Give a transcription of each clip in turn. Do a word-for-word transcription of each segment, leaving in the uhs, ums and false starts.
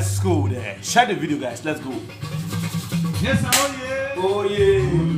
Let's go there. Share the video, guys. Let's go. Yes, sir. Oh, yeah. Oh, yeah.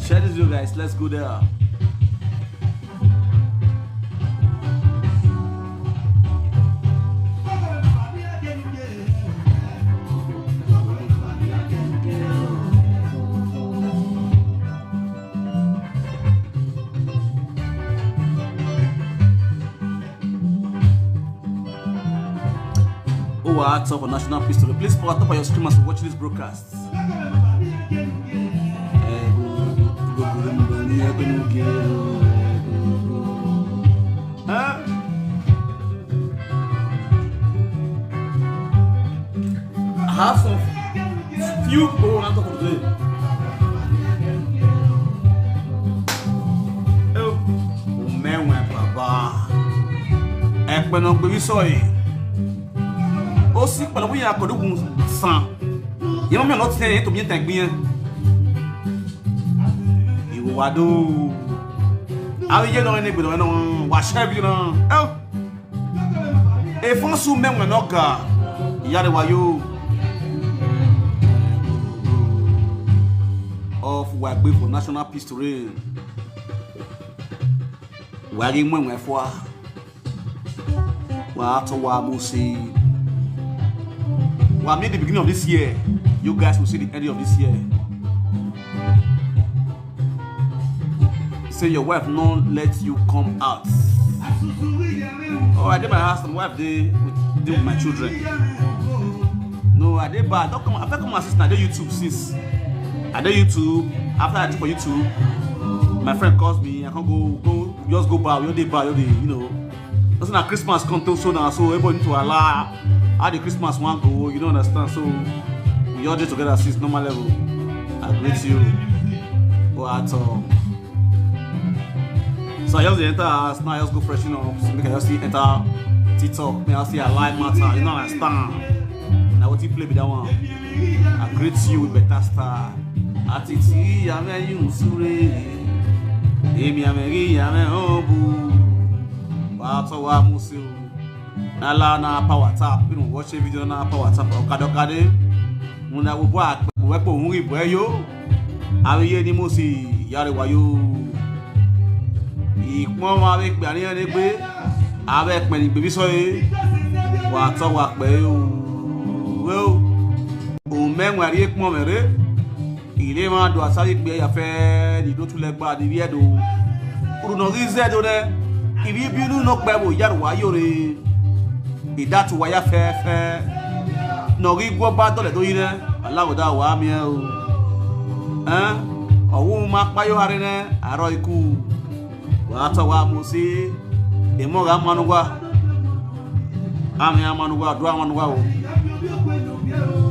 Share this video, guys. Let's go there. Oh, our top of national history. Please put at top of your screen as you watch this broadcast. Huh? You go on talk today. Oh, mẹ́wọ̀n bàbá. Ẹ̀pẹ̀ náà gbé mi sọ yìí. Ó sì pẹ̀lú bóyá akọ̀dùkùn sàn. Yẹ́n mọ́ mi lọ tẹ̀ ẹ́ tó mi tẹ̀ gbé yẹn. Ìwà dó. Àwọn iye náà ní ìgbìmọ̀ náà wà ṣẹ́ bí náà. Ẹ́ o. Efonsu mẹ́wọ̀n náà ga. Ìyá rẹ̀ wáyó. Of Wagbe for national peace to reign. Wari mwe mwe fwa. Wa to wa musi. Wa me the beginning of this year. You guys will see the end of this year. Say your wife no let you come out. Oh, I did my house, my wife dey with, dey with my children. No, I dey bar. Don't come. I fit come assist. I dey YouTube since. I dey YouTube. After I do for YouTube, my friend calls me. I can't go go just go bar. You dey bar. You dey you know. That's na Christmas come to so now. So everybody need to allow how the Christmas one go. You don't understand. So we all dey together since normal level. I greet you. Go at all. So I just dey enter house now. I just go freshen up. So make I just see enter TikTok. Make I see a live matter. You know understand? Now what you play with that one? I greet you with better star. Atiti ame yun sure. Emi ame ri ame obu. Wa to wa musu. Nala na power tap. You know, watch a video na power tap. Okade okade. Muna wo bo akpe wo po hun ibo e yo. Awe ye ni mo si yare wa yo. Ikpon ma be pe ani ani pe. Awe pe ni gbe bi so e. Wa to wa pe o. We o. O me wa ri ikpon mere. Ile ma do asari pe ya fe ni do tule gba ni ri edo. Uru no ri ze do ne. Ibi binu no pe wo yare wa yo re. Idatu waya fẹ́fẹ́. Nọ̀rí gbọ́ bá dọ̀lẹ̀ tó yí rẹ̀. Aláwọ̀dá wà á mi ẹ́ o. Ẹ́n? Ọ̀wọ́ máa páyọ̀ harí rẹ̀. Àárọ̀ ikú. Wà á tọ́ wa mú sí. Ìmọ̀ra manúwà. Àmì amanúwà, àdúrà manúwà o.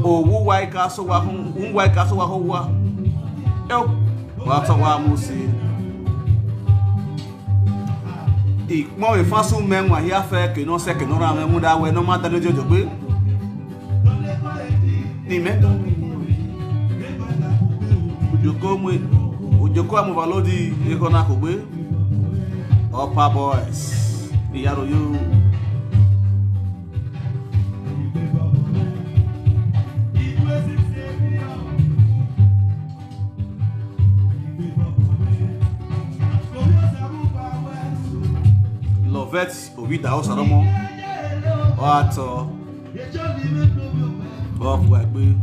Òwú wa ika sọ wa fún, òwú wa ika sọ wa fún wa. Ẹ o. Wà á tọ́ wa mú sí. Ikpɔn efansu mɛ ŋun ahia fɛ kenɔ sɛ kenɔ ra mɛ ŋun da wɛ nɔ ma da ne jɔjɔ gbe. Ni mɛ dɔ. Ojoko mue. Ojoko amu va lodi ekɔ na ko gbe. Upper boys. Iyaro yo. Lovette Obi da osa domo. Oato. Of Wagbe.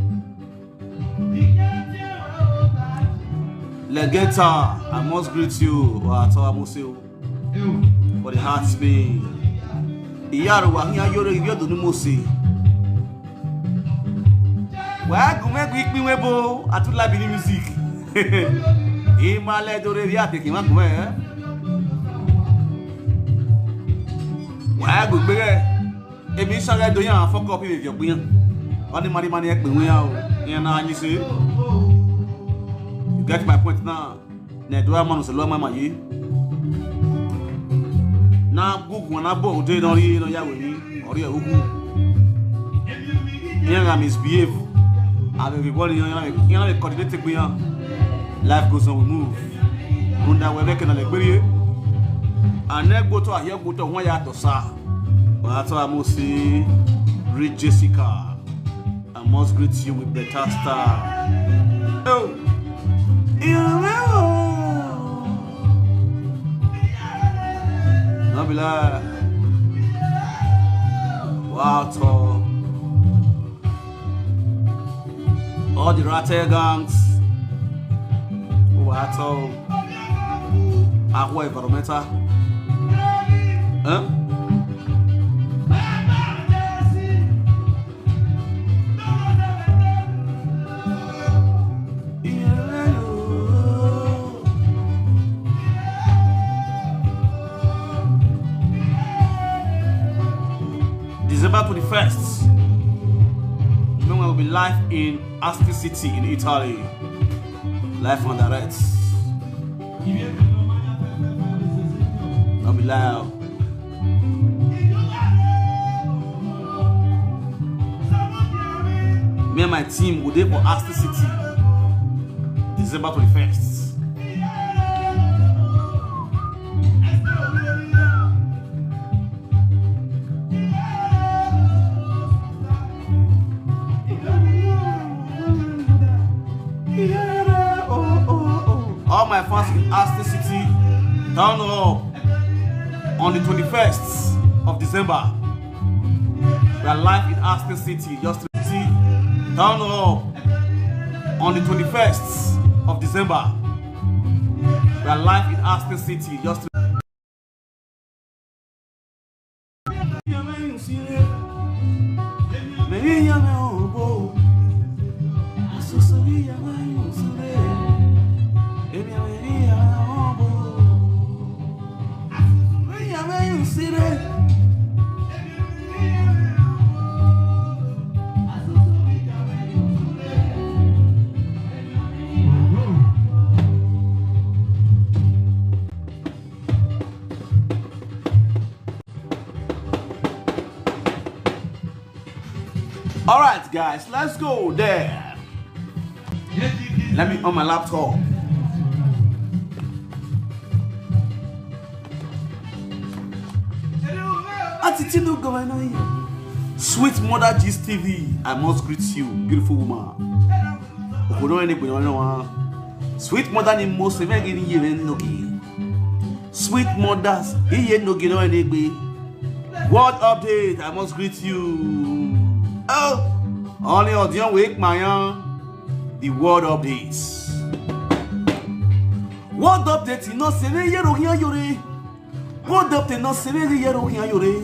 Legeta, I must greet you. Oato Amoseo. For the heart me. Iyaru wa hiya yore ibi odo ni mo se. Wa gume gui pin we bo, I too like the music. Imale dore ri ate ki ma gume. Wa gume re. Emi sare do yan fuck up ibi ogbin yan. Oni mari mari e pe wi yan o. Yan na ni se. You get my point now. Ne do amanu se lo ma ma yi. Na gugu na bo de no ri no ya we ni. Ori e ugu. Yan ga misbehave. Abi everybody yan yan coordinate pe yan. Life goes on, we move. Unda we make na le gbere. Anegboto ayegboto won ya to sa. Wa to amusi. Read Jessica. I must greet you with better star. Oh. No be lie. Wow, tall. All the Rate gangs. Wow, tall. Akwa environmental. Huh? December twenty-first. Mwen Be live in Asti City in Italy. Live on direct. I'll be live. Me and my team will dey for Asti City, December twenty-first. All my fans in Asti City, turn up on the twenty-first of December. We are live in Asti City, just to see. Turn up on the twenty-first of December. We are live in Asti City, just to All right, guys, let's go there. Let me on my laptop. Attitude no go, I know you. Sweet mother Gist T V, I must greet you, beautiful woman. Obodo ene gbere ene wa. Sweet mother ni mo se me gini ye me no gi. Sweet mothers, iye no gi no ene gbe. World update, I must greet you. Oh, only audience wake my own. The world updates. World update, you know, se me ye ro hian yore. World update, no se me ye ro hian yore.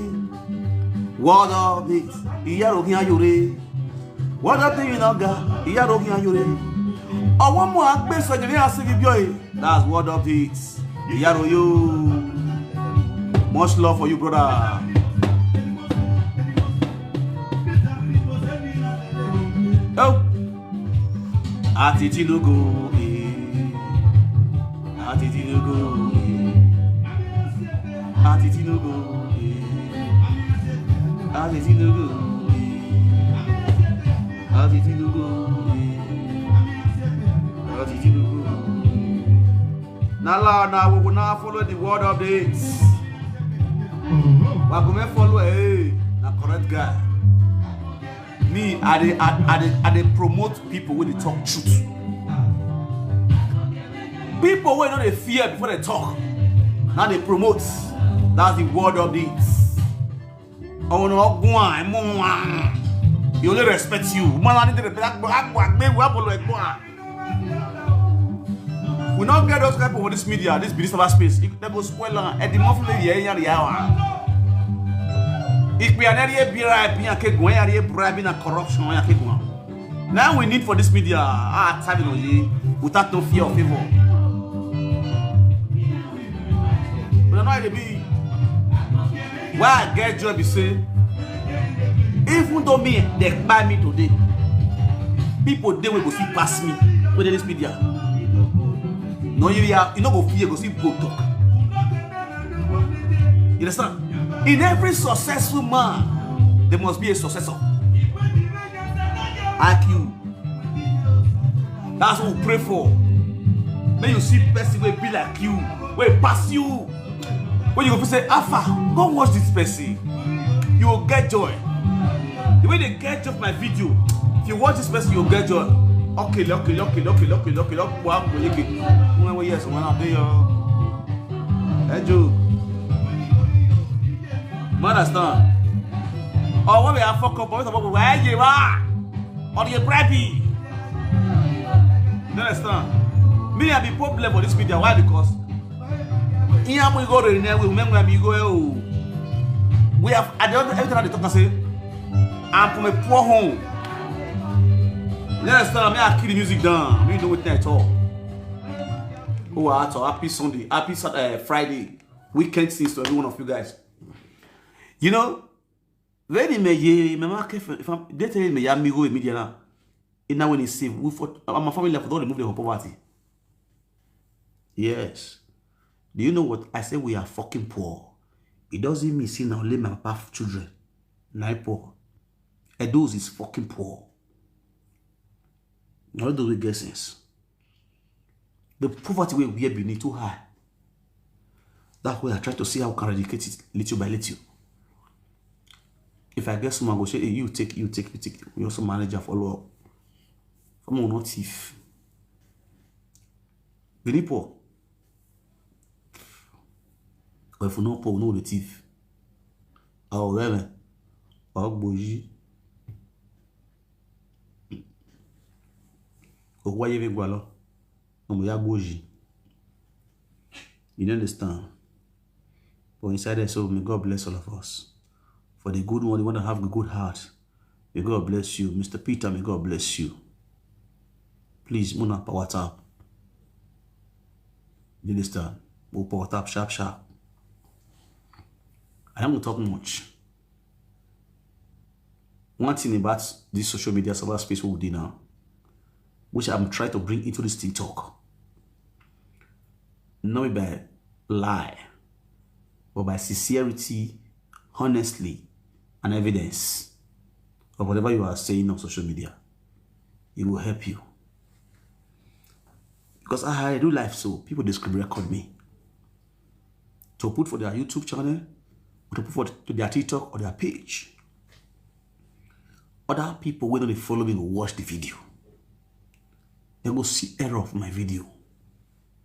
World update, iye ro hian yore. World update, you know, ga, iye ro hian yore. Oh, one more, I bet so you are saving boy. That's world update. Iye ro yo. Much love for you, brother. Oh, Ati Tinubu, eh. Ati Tinubu, eh. Ati Tinubu, eh. Ati Tinubu, eh. Ati Tinubu, eh. Ati Tinubu, eh. Na la, na we go now follow the world updates. We go make follow, eh, na correct guy. Me, I dey, I, I dey, I dey promote people wey dey talk truth. People wey no dey fear before they talk. Now they promote. That's the world updates. Oh no, go on, mo on. He only respect you. Man, I need to respect. Agbo, agbo, agbe, we have to go on. We not get those people for this media, this business of our space. If they go spoil am, at the month we hear, hear, hear. If we are not here, be right, be a kid, when you are here, bribe, na corruption, when you are kid one. Now we need for this media, ah, time on ye, without no fear of evil. But I know it be. Why I get joy be say, even though me, they buy me today, people they will go see pass me with this media. No, you are, you no go fear, go see go talk. You understand? In every successful man, there must be a successor. I Q. That's what we pray for. May you see person will be like you, will pass you. When you go say, "Alpha, go watch this person." You will get joy. The way they get joy of my video, if you watch this person, you'll get joy. Okay, okay, okay, okay, okay, okay, okay. When we, yes, when I do your, hey, Joe. You understand? Or when we are fuck up, or we are, where you are? Or you bribe me? You understand? Me, I be problem for this media. Why? Because here we go, we remember we go. We have, at the end, everything I dey talk, I say, I'm from a poor home. You understand? Me, I kill the music down. Me know what I talk. Oh, I talk. Happy Sunday, happy Sat-, uh, Friday, weekend things to every one of you guys. You know, when me ye, me ma ke, if I'm, they tell me ya mi go media now. Now when he save, we for, and my family life don remove them from poverty. Yes. Do you know what? I say we are fucking poor. It doesn't mean say na only my papa children na poor. Edo's is fucking poor. All those wey get sense. The poverty wey we Benin too high. That's why I try to see how we can eradicate it little by little. If I get someone go say, "Hey, you take, you take, you take," we also manage and follow up. Someone will not thief. Benin poor. But if we no poor, we no dey thief. Our women, our boy, Owaye Vegwalo, Omoya Goji. You don't understand? But inside there, so may God bless all of us. For the good one, the one that have a good heart, may God bless you. Mister Peter, may God bless you. Please, Mona, power tap. You understand? We'll power tap sharp, sharp. I don't talk much. One thing about this social media cyberspace we dey now, which I'm trying to bring into this thing talk, not by lie, but by sincerity, honestly, and evidence of whatever you are saying on social media. It will help you. Because I do live, so people dey screen record me to put for their YouTube channel, or to put for to their TikTok or their page. Other people wey no dey follow me go watch the video. They go see error of my video.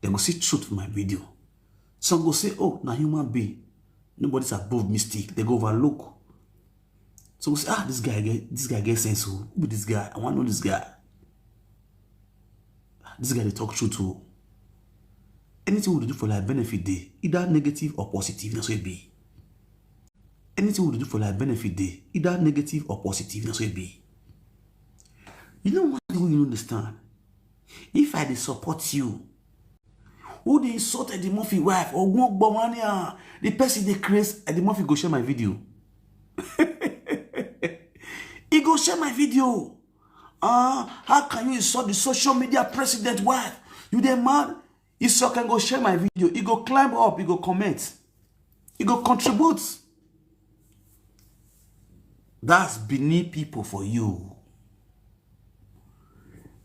They go see truth for my video. Some go say, "Oh, na human being. Nobody's above mistake." They go overlook. So we say, "Ah, this guy get this guy get sense. Oh. Who be this guy? I want to know this guy. This guy dey talk truth. Oh. Anything we do for life benefit dey, either negative or positive, that's what it be. Anything we do for life benefit dey, either negative or positive, that's what it be." You know one thing you understand? If I dey support you, who dey insult Eddie Murphy wife or go gbomania, the person dey craze, Eddie Murphy go share my video. He go share my video. Ah, how can you insult the social media president wife? You dey mad? He so can go share my video. He go climb up. He go comment. He go contribute. That's Benin people for you.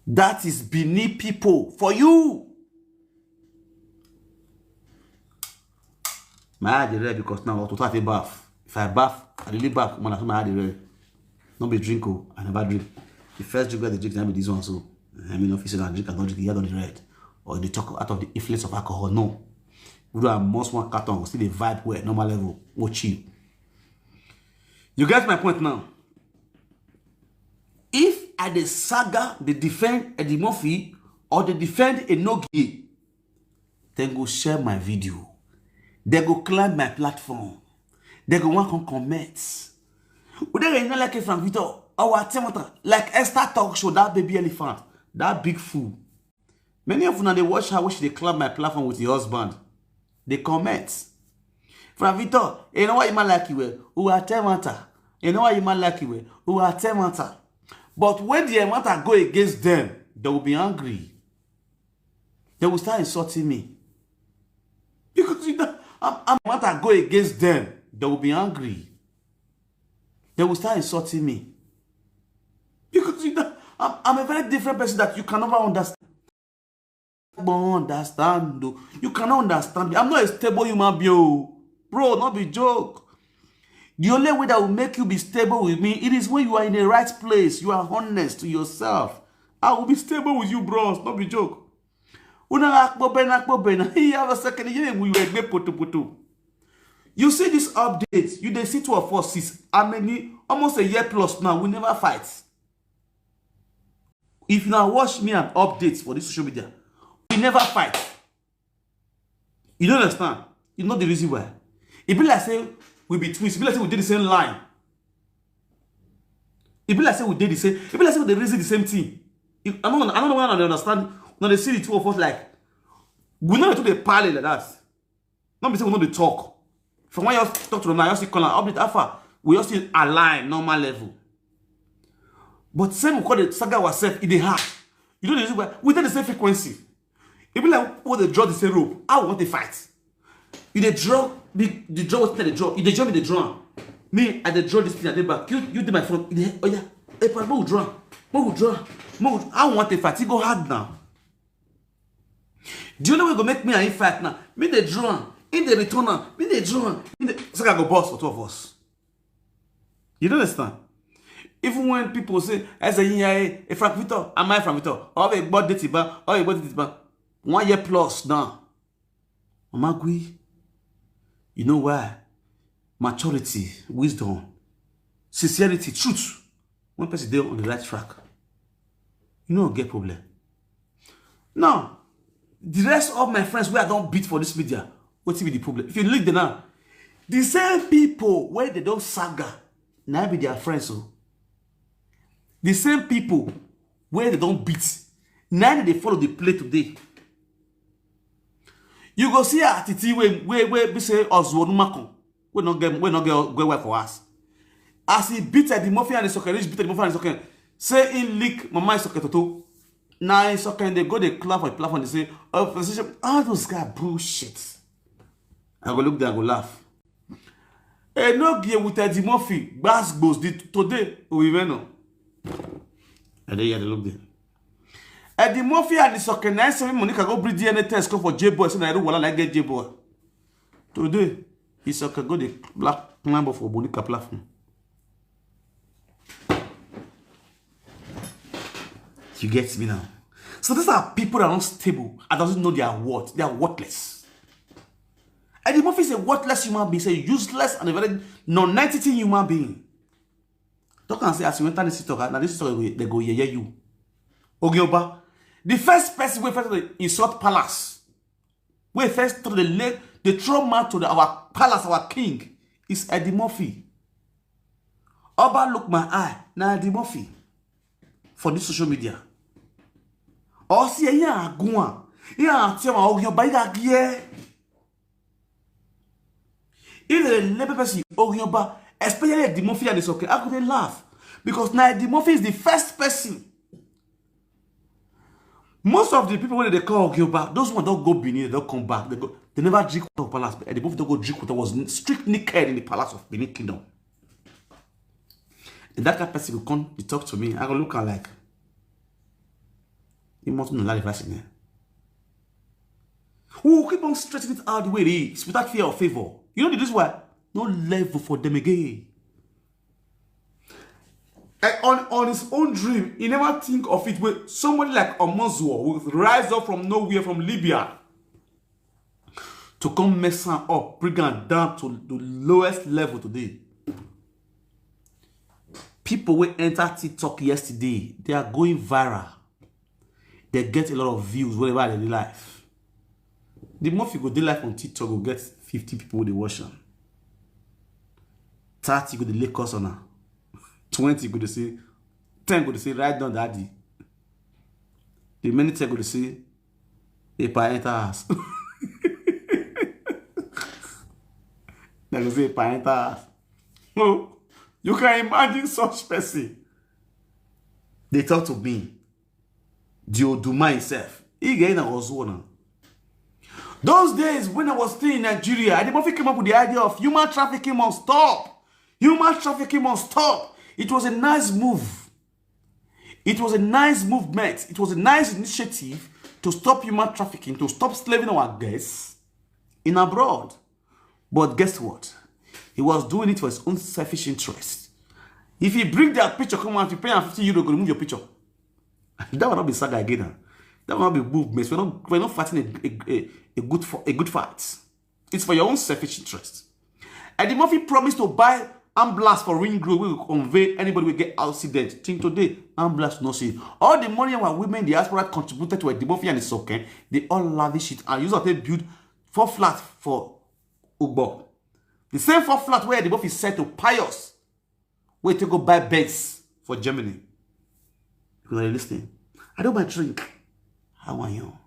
That is Benin people for you. My eye dey red because now to take bath. If I bath, I really bath. Man, I my eye dey red. No be drink, oh, I never drink. The first drink wey I dey drink na be this one, so I mean, if you say na drink, I don't drink. I don't red, or they talk out of the influence of alcohol. No, we do must one carton, we still dey vibe well, normal level, go chill. You get my point now? If I dey saga, dey defend Eddie Murphy, or dey defend Enogie, then go share my video. They go climb my platform. They go want come comment. Udere, you know, like a Frank Victor, our Temota, like Esther Talk Show, that baby elephant, that big fool. Many of una dey watch her when she dey clap my platform with her husband. They comment. Frank Victor, you know why you man like you well? Who are Temota? You know why you man like you well? Who are Temota? But when the matter go against them, they will be angry. They will start insulting me. Because you know, I'm, I'm matter go against them, they will be angry. They will start insulting me. Because you know, I'm, I'm a very different person that you can never understand. Understand, though. You cannot understand me. I'm not a stable human being, oh. Bro, not be joke. The only way that will make you be stable with me, it is when you are in the right place. You are honest to yourself. I will be stable with you, bros. Not be joke. Una akpo bena, akpo bena. He have a second year we were poto poto. You see this update. You dey see two of us since how many? Almost a year plus now. We never fight. If you now watch me and updates for this social media, we never fight. You don't understand. You know the reason why. It be like say we be twins. It be like say we did the same line. It be like say we did the same. It be like say we dey reason the same thing. You, I don't, I don't know why I don't understand. Now they see the two of us like we know the two dey parallel like that. Not be say we no dey talk. From when you talk to them now, you see call am update alpha. We just still align normal level. But same we call the saga ourselves, e dey hard. You know the reason why? We dey the same frequency. E be like we dey draw the same rope. How we want to fight? You dey draw, the, the draw, what dey draw? You dey draw me, dey draw am. Me, I dey draw this thing, I dey back. You, you dey my front. You dey, oh yeah, hey, pal, make we draw am. Make we draw am. Make we, how we want to fight? E go hard now. The only way go make me and him fight now, me dey draw am, him dey return am, me dey draw am, him dey, saga go burst for two of us. You don't understand? Even when people say, I say, yeah, hey, hey, Frank Victor, am I Frank Victor? Or a body tiba, or a body tiba. One year plus now. Mama Gui, you know why? Maturity, wisdom, sincerity, truth. When person dey on the right track, you no get problem. Now, the rest of my friends wey I don beat for this media, wetin be the problem? If you look there now, the same people wey dey don saga, na be their friends o. The same people wey dey don beat, na dem dey follow dey play today. You go see Atiti wey, wey, wey be say Ozuo Numakun, wey no get, wey no get, get wife for house. As he beat Eddie Murphy and Isoke, reach beat Eddie Murphy and Isoke, say he lick Mama Isoke Toto. Na Isoke dey go dey clap for the platform, dey say, "Oh, position, all those guys bullshit." I go look there, I go laugh. Enogie with Eddie Murphy, gbas gbos, the, today, we win, no. I dey here, dey look there. Eddie Murphy and Isoke, na say Monica go bring D N A test, come for J-Boy, say na wala like get J-Boy. Today, Isoke go dey black number for Monica platform. You get me now? So these are people that are not stable and doesn't know their worth. They are worthless. Eddie Murphy is a worthless human being, is a useless and a very non-entity human being. Talk and say, as you enter this talk, now this talk, they go yeye you. Ogioba, the first person wey first insult palace, wey first throw the leg, the throw mat to the, our palace, our king, is Eddie Murphy. Oba look my eye, na Eddie Murphy for this social media. Or see, yeah, Agua, yeah, Tiama Ogioba, yeah. If they label person Ogioba, especially Eddie Murphy and Isoke, I could laugh. Because now Eddie Murphy is the first person. Most of the people wey they call Ogioba, those ones don't go Benin, they don't come back. They go, they never drink water of palace. Eddie Murphy don't go drink water, was strict naked in the palace of Benin Kingdom. And that kind of person will come, they talk to me. I go look at like, you must know that person there. We will keep on stretching it out the way it is, without fear or favor. You know the reason why? No level for them again. And on, on his own dream, he never think of it. When somebody like Omozuo will rise up from nowhere, from Libya, to come mess am up, bring am down to the lowest level today. People wey enter TikTok yesterday, they are going viral. They get a lot of views wherever they dey live. The more you go dey live on TikTok, go get fifty people wey dey watch am. Thirty go dey lick us on am. Twenty go dey say, ten go dey say, "Write down, daddy." The many ten go dey say, "Epa enter house." They go say, "Epa enter house." No, you can imagine such person. They talk to me. The Oduma himself. He get na Ozuo now. Those days when I was still in Nigeria, Eddie Murphy came up with the idea of human trafficking must stop. Human trafficking must stop. It was a nice move. It was a nice movement. It was a nice initiative to stop human trafficking, to stop slaving our guests in abroad. But guess what? He was doing it for his own selfish interest. If he bring their picture, come out, you pay am fifty euro, go remove your picture. That will not be saga again. Now. That will not be movement. We're not, we're not fighting a, a, a, a good for a good fight. It's for your own selfish interest. Eddie Murphy promised to buy ambulance for Ring Road wey go convey anybody wey get accident. Till today, ambulance no see. All the money our women diaspora contributed to Eddie Murphy and his socken, they all lavish it and use it to build four flat for Ugbo. The same four flat where Eddie Murphy said to Pius, wey take go buy Benz for Germany. You know, listen. I don't buy drink. How are you?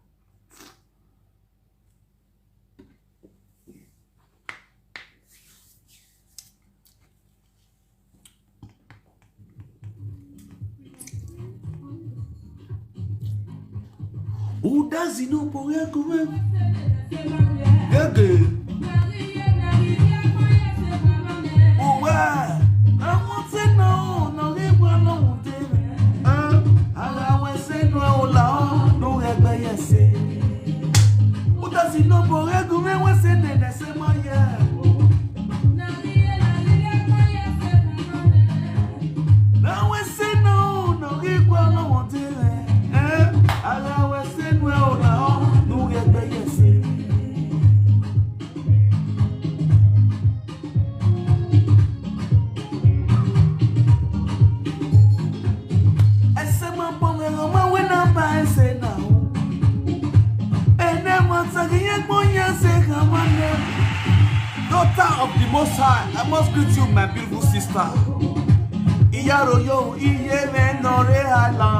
Udazi no pore kume. Gege. Uwa. Awon se no, no ri wa no de. Ah, ara we se no o la o, no egbe yese. Udazi no pore kume we se ne ne se mo ye. Na we se no, no ri wa no de. Eh, ara we se no o la o, no egbe yese. Ese ma pon me ro ma we na ba ese na o. Ene ma ta gi ye pon ye se ka ma ne. Daughter of the Most High, I must greet you, my beautiful sister. Iyaro yo, iye me no re hala.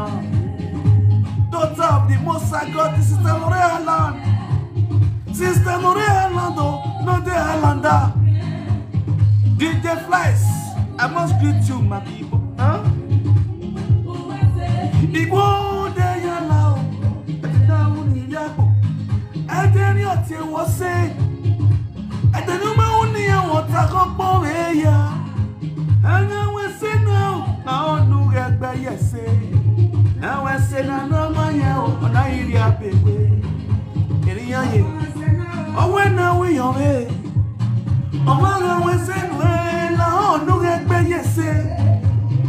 Daughter of the Most High God, this is the Lord Island. Sister Lord Island, oh, not the Islander. D J Flies, I must greet you, my people. Huh? Igbo de yala o, eti da uni yapo. Edeni oti wo se, edeni ma uni ya wota ko po we ya. Anya we se no, na onu egbe yese. Na we se na no ma ye o, na iri apepe. Eri ya ye. Owe na we yo we. Omara we se no e la onu egbe yese.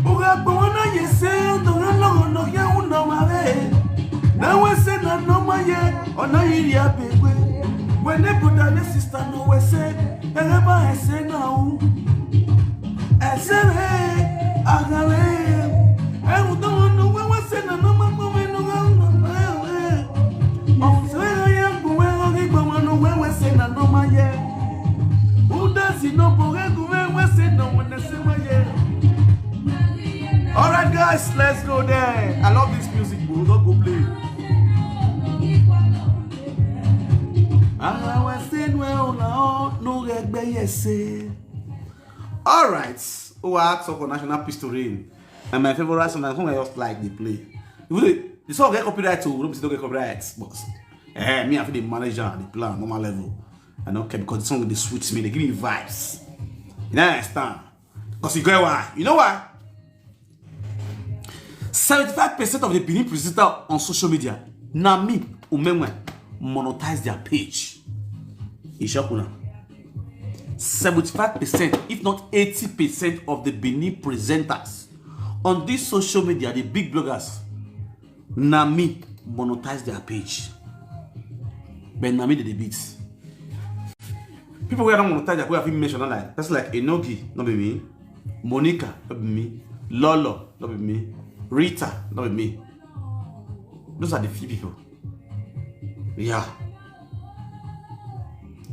Uga po na yese, no no no ye uno ma we. Na we se na no ma ye, ona iri apepe. We ne buda ne sister no we se. Ere ba ese na u. Ese re, agare. E u to no we we se na no ma mo me no ga no. O se we ya ku we o ri gbo wa no we we se na no ma ye. Udazi no pore kume we se no we ne se ma ye. All right, guys, let's go there. I love this music, bro. Don't go play. Ara we se no e o la o, no egbe yese. All right. Oh, I talk on National Peace to Reign. And my favorite song, na song I just like dey play. Even the, the song get copyright too, no be say no get copyright, but eh, me I fit dey manage am, dey play am normal level. I don't care because the song dey sweet me, dey give me vibes. You know, understand? Because you get why? You know why? Seventy-five percent of the Benin presenter on social media, na me, Umenwe, monetize their page. E shock una. Seventy-five percent, if not eighty percent of the Benin presenters on this social media, the big bloggers, na me monetize their page. But na me dey dey beat. People wey I don monetize their page, I fit mention na like person like Enogi, no be me. Monica, no be me. Lolo, no be me. Rita, no be me. Those are the few people. Yeah.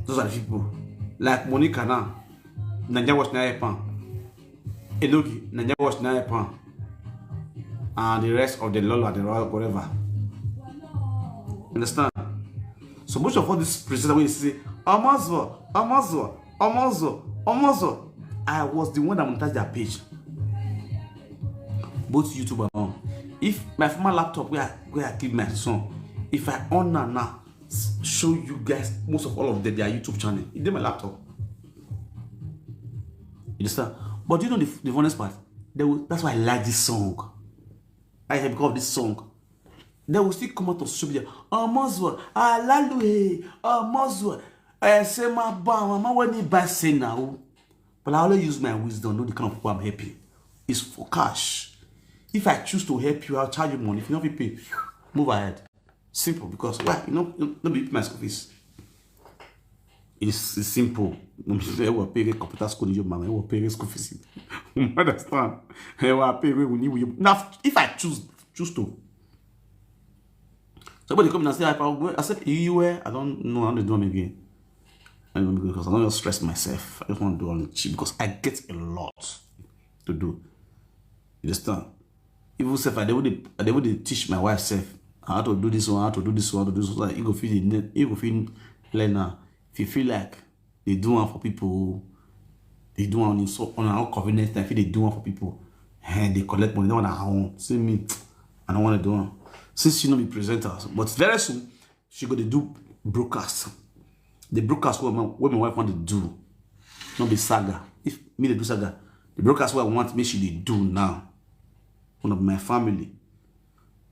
Those are the few people. Like Monica now. Naija Watch na help am. Enogi, Naija Watch na help am. And the rest of the Lolo and the Royal, whatever. Understand? So much of all this presenters wey you see, Omozo, Omozo, Omozo, Omozo. I was the one that monetized their page. Both YouTube and on. If my former laptop where I, where I keep my song, if I on am now, s- show you guys most of all of them, their YouTube channel. E dey my laptop. You understand? But you know the, the funniest part? They will, that's why I like this song. I have because of this song. They will still come out on social media. Omozo, Alalu, hey, Omozo. I say my ba, mama when me buy say now. But I always use my wisdom, know the kind of people I'm helping. It's for cash. If I choose to help you, I'll charge you money. If you don't pay, move ahead. Simple, because why? You know, you know, be my school fees. It's, it's simple. Ẹ wọ pay computer school in your man. Ẹ wọ pay school fees. You understand? Ẹ wọ pay we need we. Now, if I choose choose to, somebody come and say, "I, I said you were." I don't know how to do them again. I don't know because I don't just stress myself. I just want to do on the cheap because I get a lot to do. You understand? Even self, I dey even dey, I dey even dey teach my wife self how to do this one, how to do this one, how to do this one. Like, you go feel the, you go feel learn now. If you feel like they do one for people, they do one on so on our convenience time. If they do one for people, and they collect money, they want our own. See me, I don't want to do one. Since she no be presenter, but very soon she go dey do broadcast. The broadcast wey my, wey my wife want to do, no be saga. If me dey do saga, the broadcast wey I want make she dey do now, one of my family.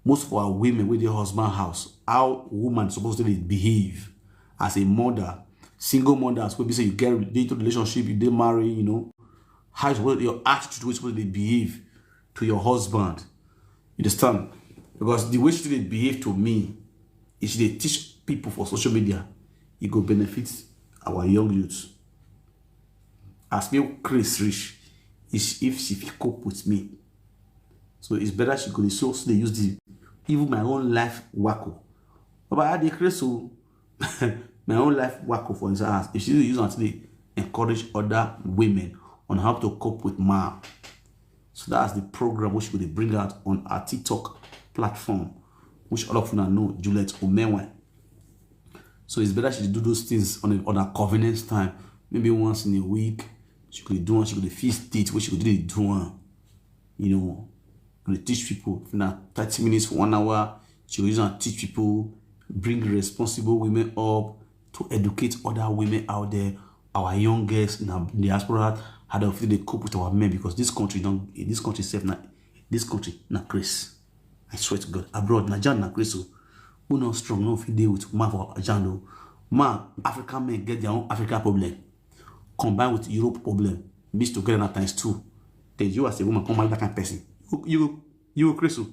Most of our women wey dey husband house, how woman suppose to dey behave as a mother, single mothers wey be say you get dey into relationship, you dey marry, you know, how you suppose, your attitude wey you suppose to dey behave to your husband. You understand? Because the way she dey behave to me, if she dey teach people for social media, e go benefit our young youth. As me craze reach, is if she fit cope with me. So it's better she go dey so still dey use the, even my own life wacko. But I dey craze o. My own life wacko for inside house. If she dey use am to dey encourage other women on how to cope with man. So that's the program which we dey bring out on our TikTok platform, which all of una know, Juliet Omenwe. So it's better she do those things on a, on a convenience time. Maybe once in a week, she could do one, she could fix it, what she could do, do one. You know, could teach people. If na thirty minutes for one hour, she could use and teach people, bring responsible women up to educate other women out there, our young girls in our diaspora, how they fit dey cope with our men, because this country don't, this country safe now, this country na craze. I swear to God, abroad, Naija na craze o. Who not strong, no fit dey with man for Naija o. Man, African men get their own Africa problem. Combined with Europe problem, mix together na times two. Then you as a woman come marry that kind of person. You, you, you go craze o.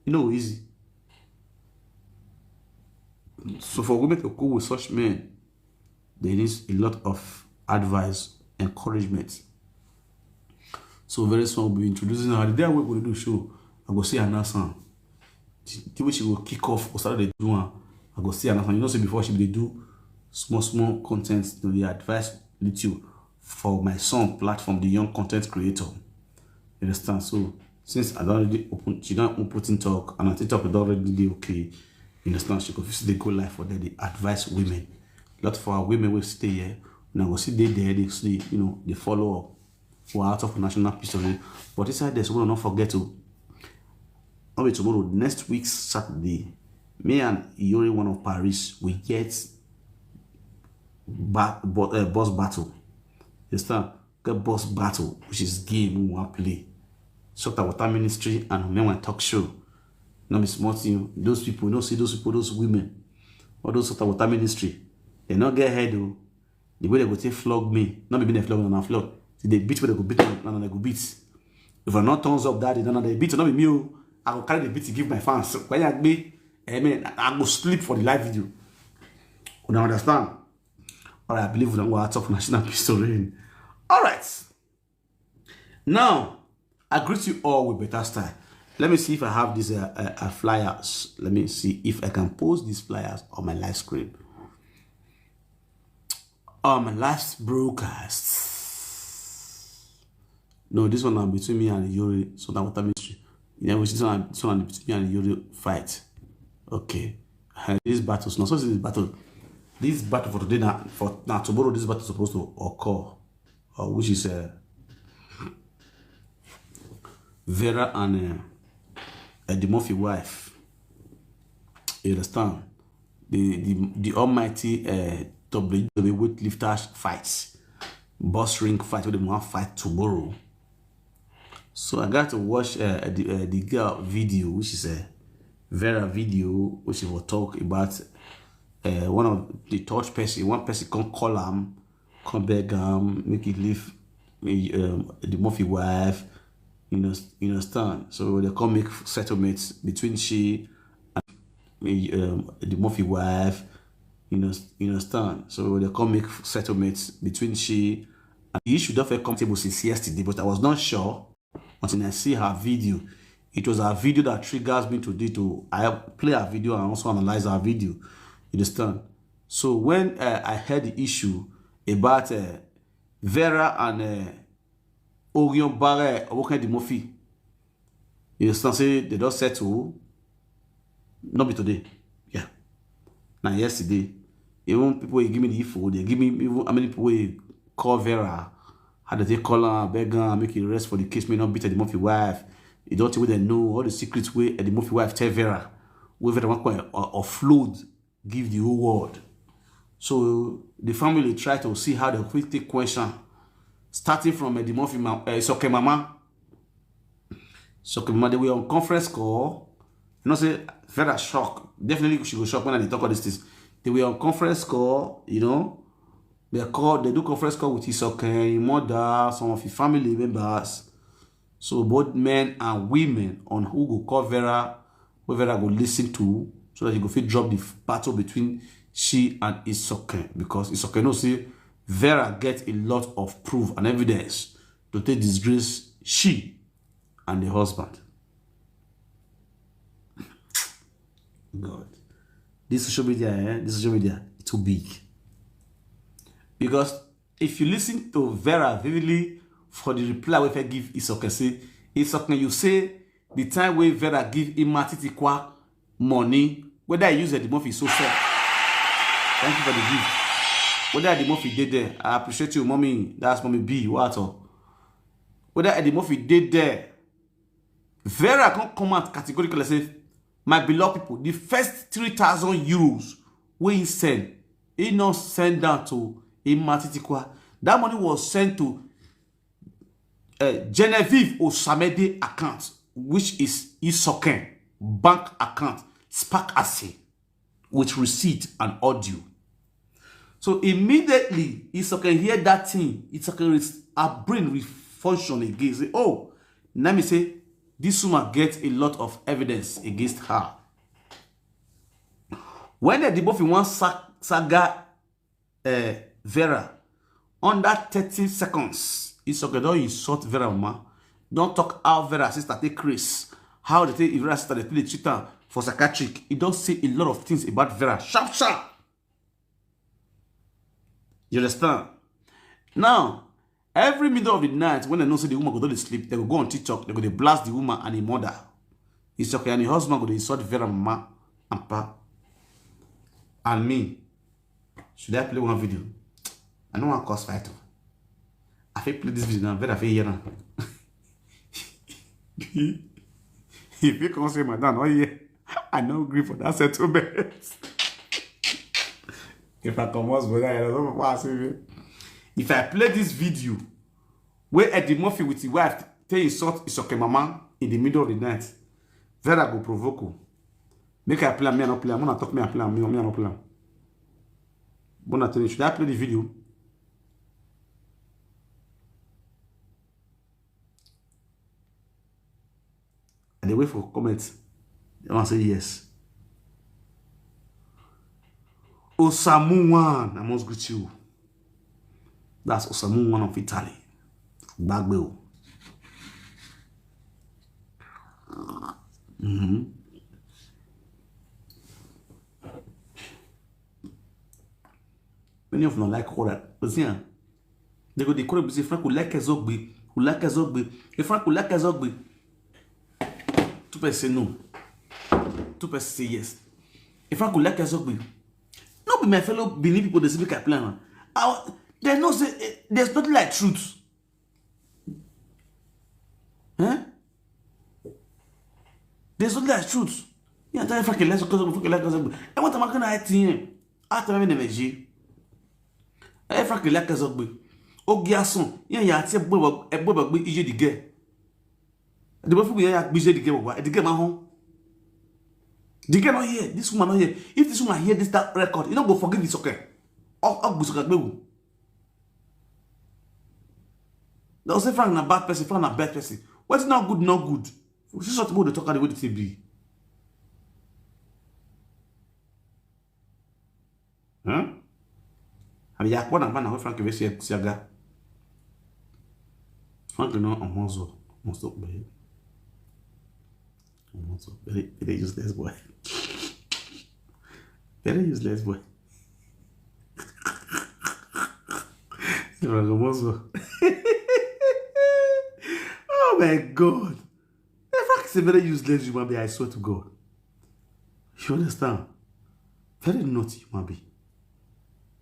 You know, easy. So for women to cope with such men, there is a lot of advice, encouragement. So very soon we'll be introducing her. The day we go do show, I go see announce am. The, the way she will kick off or start to do am, I go see announce am. You know, say before she dey do small, small content, you know, the advice little for my son platform, the young content creator. You understand? So since I don't already open, she don't open TikTok, and I TikTok don't already dey okay. You understand? She go fit dey go live for there, the advice women. Lot for our women will stay here. Now go see they there, they see, you know, they follow up. We're out of national history. But inside this, we don't forget to. Only tomorrow, next week, Saturday, me and Yuri, one of Paris, we get ba- bo- uh, boss battle. You understand? Get boss battle, which is game we want play. Sort of water ministry and men want talk show. No be small thing. Those people, you know, see those people, those women, all those sort of water ministry, they not get head o. The way they go take flog me, not be me they flog, na flog. See, they beat where they go beat, na na they go beat. If I not thumbs up that, na na they beat, not be me o. I go carry the beat to give my fans. When I be, I mean, I go sleep for the live video. You understand? All right, I believe we don't go out of national history. All right. Now, I greet you all with better style. Let me see if I have these uh, uh, uh, flyers. Let me see if I can post these flyers on my live screen. On my live broadcast. No, this one now between me and Yuri. So that water ministry. Yeah, which this one, this one between me and Yuri fight. Okay. Uh, these battles. No, so this battle. This battle for today now, for now tomorrow, this battle is supposed to occur, uh, which is uh, Vera and uh, Eddie Murphy wife. You understand? The the, the almighty uh, W W E weightlifter fights, boss ring fight, where they want fight tomorrow. So I got to watch uh, the, uh, the girl video, which is a Vera video, which she will talk about uh, one of the touch person, one person can call him, come beg him, make it leave me, um, the Murphy wife, you know, you understand. So they come make settlements between she and me, um, the Murphy wife, you know, you understand. So they come make settlements between she and the issue that felt comfortable since yesterday, but I was not sure until I see her video. It was her video that triggers me today to I play her video and also analyze her video. You understand? So when uh, I heard the issue about uh, Vera and uh, Orion Barre, Owokan Dimofi, you understand? Say they don't settle. Not be today. Yeah. Now yesterday, even people will give me the info. They give me even how many people will call Vera. How do they call her, beg her, make it rest for the case may not beat Eddie Murphy wife. You don't think they know all the secrets way Eddie Murphy wife tell Vera. wey Vera wan come, uh, offload give the whole world. So the family try to see how dem fit take question, starting from Eddie Murphy ma- uh, Isoke mama. Isoke mama, they were on conference call. You know say Vera shock. Definitely she go shock when I dey talk all these things. They were on conference call, you know. They call, they do conference call with Isoke, him mother, some of his family members. So both men and women on who go call Vera, who Vera go listen to, so that he go fit drop the battle between she and Isoke, because Isoke know say Vera get a lot of proof and evidence to take disgrace she and the husband. God, this social media, eh? This social media, it's too big. Because if you listen to Vera vividly for the reply wey Vera give Isoke, say, Isoke, you say the time wey Vera give Ima Titikwa money, whether I use Eddie Murphy so fair. Thank you for the gift. Whether Eddie Murphy did there, I appreciate you, mommy. That's mommy B. What at all? Whether Eddie Murphy did there, Vera come come out categorically say, my beloved people, the first three thousand euros wey he send, he not send down to Ima Titikwa. That money was sent to uh, Genevieve Osamede account, which is Isoken bank account, Spark Assay, with receipt and audio. So immediately Isoken hear that thing, Isoken res- her brain refunction again. Say, oh, let me say, this woman get a lot of evidence against her. When the Dibofin one sa- saga uh, Vera, under thirty seconds, Isoken don insult Vera mama. Don't talk how Vera sister take Chris. How they take Vera sister they play cheat am for psychiatric. He don't say a lot of things about Vera. Sharp, sharp. You understand? Now, every middle of the night, when they know say the woman go to sleep, they go go on TikTok, they go dey blast the woman and the mother. Isoken and the husband go dey insult Vera mama and pa. And me, should I play one video? I don't want cause fight. Oh. I fit play this video now, Vera fit hear now. If you come say, madam, oh yeah, I no agree for that settlement. If I come out, brother, I don't know what I say. If I play this video, where Eddie Murphy with his wife take insult Isoke mama in the middle of the night, Vera go provoke. Make I play am, me I no play am. When I talk, me I play am, me I no play am. When I tell you, should I play the video? I dey wait for comment. They want say yes. Osamu one, I must greet you. That's Osamu one of Italy. Gbagbe o. Mm-hmm. Many of them like horror. But see, ah, they go dey call me say, Frank, we like Ezogbe. We like Ezogbe. Hey, Frank, we like Ezogbe. Two person say no. Two person say yes. Hey, Frank, we like Ezogbe. No be my fellow Benin people, they say make I plan. They know say eh, there's nothing like truth. Eh? There's nothing like truth. Yeah, tell Frank, let's go, Frank, let's go. I want to make an I T M. I T M in the Meji. Hey, Frank, let's go. Ogiason. Yeah, yeah, I say, boy, boy, boy, boy, the girl. The boy, yeah, yeah, the girl, the girl, the girl, my home. The girl not here. This woman not here. If this woman hear this that record, you don't go forgive this, okay? Up, up, Busoka Gbewu. They'll say Frank na bad person, Frank na bad person. What's not good, not good. We see sort of the talk the way they be. Huh? I mean, Yakwa na man, Frank Vesi Siaga. Frank no Omozo, Omozo be. Omozo, very, very useless boy. Very useless boy. Frank Omozo. Oh my God. Frank is a very useless human being, I swear to God. You understand? Very naughty human being.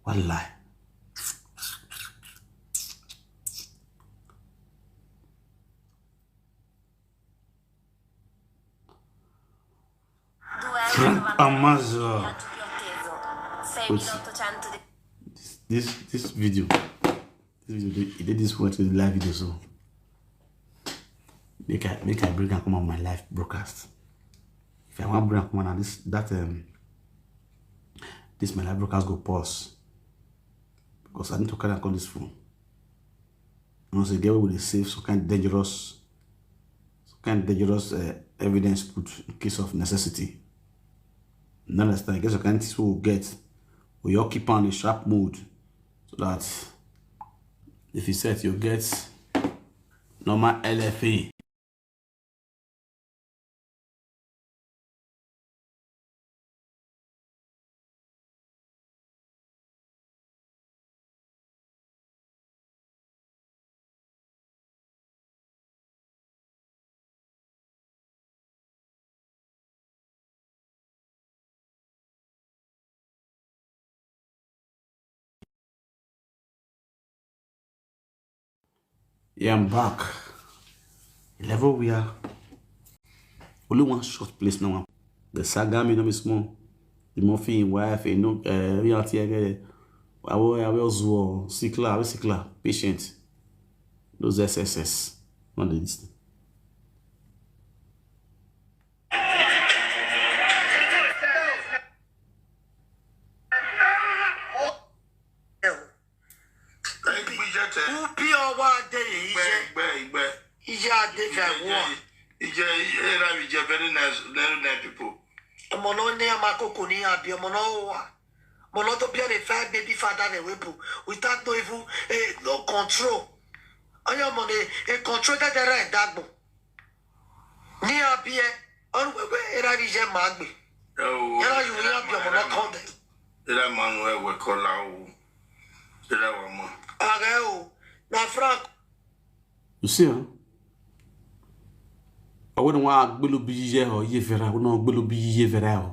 Wallahi. Prank Amazon. Wait. This, this, this video. This video, they, they did this one to the live video, so make I, make I bring am come on my live broadcast. If I want bring am come on, this, that, um, this my live broadcast go pause because I need to carry am come this phone. You know, so get wey we dey save some kind dangerous, some kind dangerous, uh, evidence put in case of necessity. You understand? Get some kind things we will get. We all keep on in sharp mode so that if you set, you get normal L F A. Yeah, I'm back. Level we are. Only one short place now. The saga me no be small. The more fi wife, you know, uh, we out here. I will, I will zuo, sikla, I will sikla, patient. Those S S S. Not the this thing. Who pure water dey here? Igbe, igbe, igbe. Ije ade fi awo. Ije, ije, era ije very nice, very nice people. Ọmọ náà ní ọmọ àkókò ní àbí ọmọ náà wà. Ọmọ náà tó bí ọ̀rẹ́ five baby father rẹ̀ wépo without no even, eh, no control. Ọyọ ọmọ ní a control dẹ́dẹ́rẹ́ ẹ̀dágbọ̀n. Ní àbí ẹ, ọ̀rùn pẹ̀pẹ́ era ije máa gbé. Ẹ o, yàrá yìí wọ́n yà bí ọmọ náà kàn dẹ̀. Era manu ewe kola o. Era wa ma. Ààrẹ o, na Frank. You see, huh? Ọwọ́ ni wọ́n á gbé ló bí yíyẹ ọ, iye vera, wọ́n náà gbé ló bí yíyẹ vera ọ.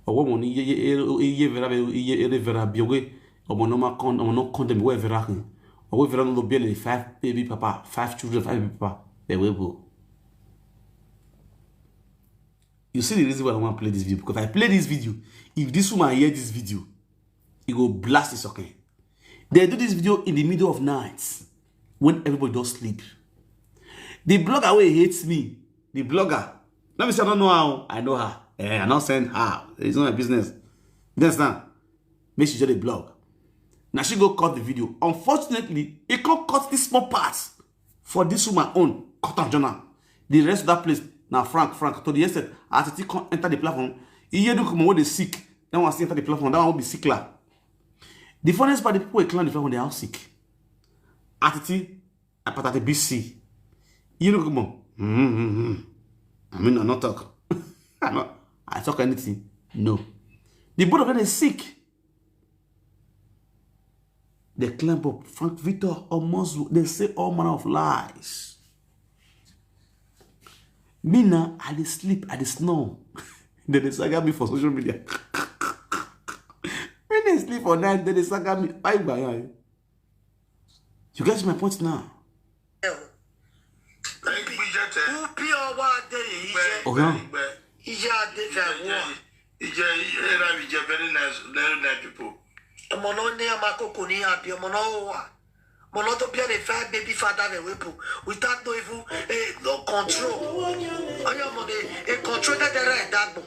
Ọwọ́ wọn ni iye, iye, iye vera bẹ, iye eré vera bí ọwọ́ ọmọ náà máa kàn, ọmọ náà kàn dẹ̀mí wọ́n vera kan. Ọwọ́ vera náà ló bí ẹ lè five baby papa, five children, five baby papa. Ẹ̀wẹ̀ bò. You see the reason why I want to play this video? Because I play this video. If this woman hear this video, it go blast this, okay? They do this video in the middle of night when everybody does sleep. The blogger wey hates me, the blogger. Let me say I don't know how I know her. Eh, I not send her. It's not my business. You understand? Make she just a blog. Now she go cut the video. Unfortunately, it can't cut this small part for this woman own. Cut and journal. The rest of that place, now Frank, Frank, to the extent, as it come enter the platform, he hear the come what they sick. Then once enter the platform, that one will be sickler. The funniest part, the people who climb the platform, they are sick. At the Hepatitis B C. You know, come on. Mm-hmm. I mean, I not talk. I not. I talk anything. No. The both of them is sick. They climb up. Frank Victor almost. They say all manner of lies. Me now, I dey sleep, I dey snore. They dey saga me for social media. When they sleep for night, they dey saga me. Bye bye. You get my point now. Who pure water dey here? Oga. Ije ade fi awo. Ije, era ije very nice, very nice people. Ọmọ náà ní ọmọ àkókò ní àbí ọmọ náà wà. Ọmọ náà tó bí ọ̀rẹ́ five baby father rẹ̀ wépo without no even, eh, no control. Ọyọ ọmọ ní a control dẹ́dẹ́rẹ́ ẹ̀dágbọ̀n.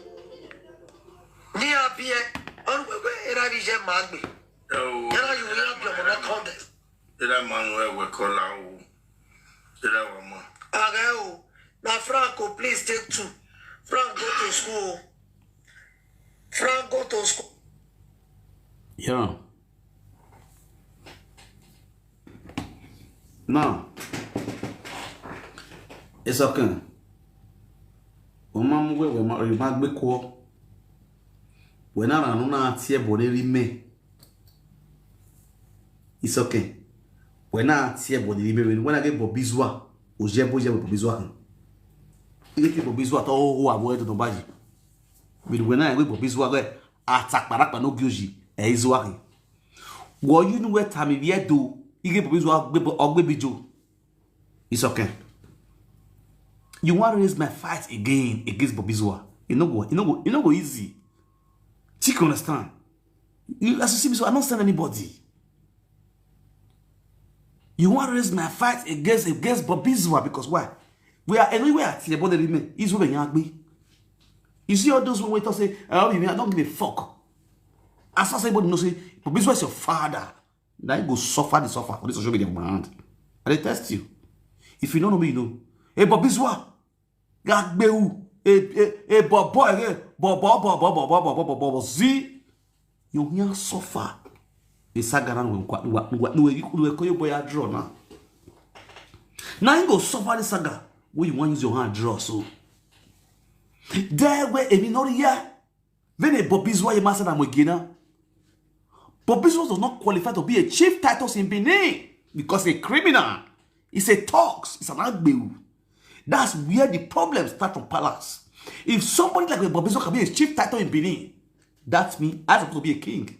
Ní àbí ẹ, ọ̀rùn pẹ̀pẹ́ era ije máa gbé. Ẹ o, yàrá yìí wọ́n yà bí ọmọ náà kàn dẹ̀. Era manu ewe kola o. Era wa ma. Ààrẹ o, na Frank o, please take two. Frank go to school o. Frank go to school. Yeah. Now, it's okay. Wọ́n máa mú wẹ̀wẹ̀ máa rí máa gbé kọ́. Wẹ̀ náà ràn án náà tiẹ̀ bọ̀ lérí mẹ́. It's okay. Wẹ̀ náà tiẹ̀ bọ̀ lérí mẹ́. Wẹ̀ náà gé bọ̀ bízúà. Ò jẹ́ bó jẹ́ bọ̀ bízúà kan. Ilé tí bọ̀ bízúà tọ́ ó hó àbọ̀ ẹ̀ tó tó báyìí. Wẹ̀ náà gé bọ̀ bízúà rẹ̀. Àtàkpàràkpà ló gé òjì. Ẹ̀ ìzúà kan. Wọ you know where Tami yẹ do? Ige Bobizwa ọgbẹ bi jo. It's okay. You want to raise my fight again against Bobizwa? E no go, e no go, e no go easy. Chick, you understand? You, as you see me so, I don't send anybody. You want to raise my fight against, against Bobizwa, because why? We are anywhere at your body remain. Is where you. You see all those who wait and say, "Oh, you mean I don't give a fuck." As far as anybody knows, say, "Bobizwa is your father." Now you go suffer the suffer for this social media, my hand. I dey test you. If you don't know me, you know. Hey, Bobizwa, Gagbeu, hey, hey, hey, Bobo, hey, Bobo, Bobo, Bobo, Bobo, Bobo, Bobo, Z. You hear suffer. The saga now we we we we we we call your boy a draw now. Now you go suffer the saga where you want use your hand draw so. There where Emi not here. When a Bobizwa ye master na Mogina. Bobizwa does not qualify to be a chief title in Benin because a criminal. It's a talks. It's an agbeu. That's where the problem starts from palace. If somebody like Bobizwa can be a chief title in Benin, that means I supposed to be a king.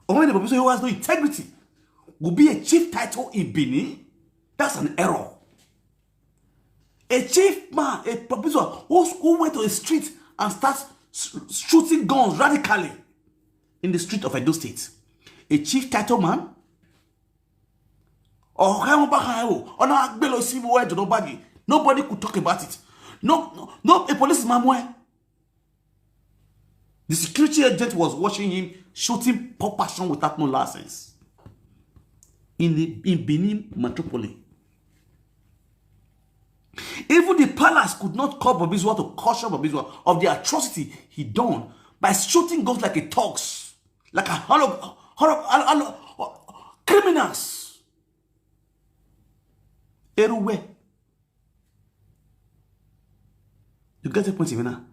Or when the Bobizwa who has no integrity will be a chief title in Benin, that's an error. A chief man, a Bobizwa who, who went to the street and starts sh- shooting guns radically in the street of Edo State. A chief title man? Or how about how? Or now, nobody could talk about it. No, no, no, a policeman where the security agent was watching him shooting poor person without no license in the in Benin metropolis. Even the palace could not call Bobizwa to caution Bobizwa of the atrocity he done by shooting guns like a thugs, like a hollow, hollow, hollow, hollow criminals. Everywhere. You get the point, Ivana?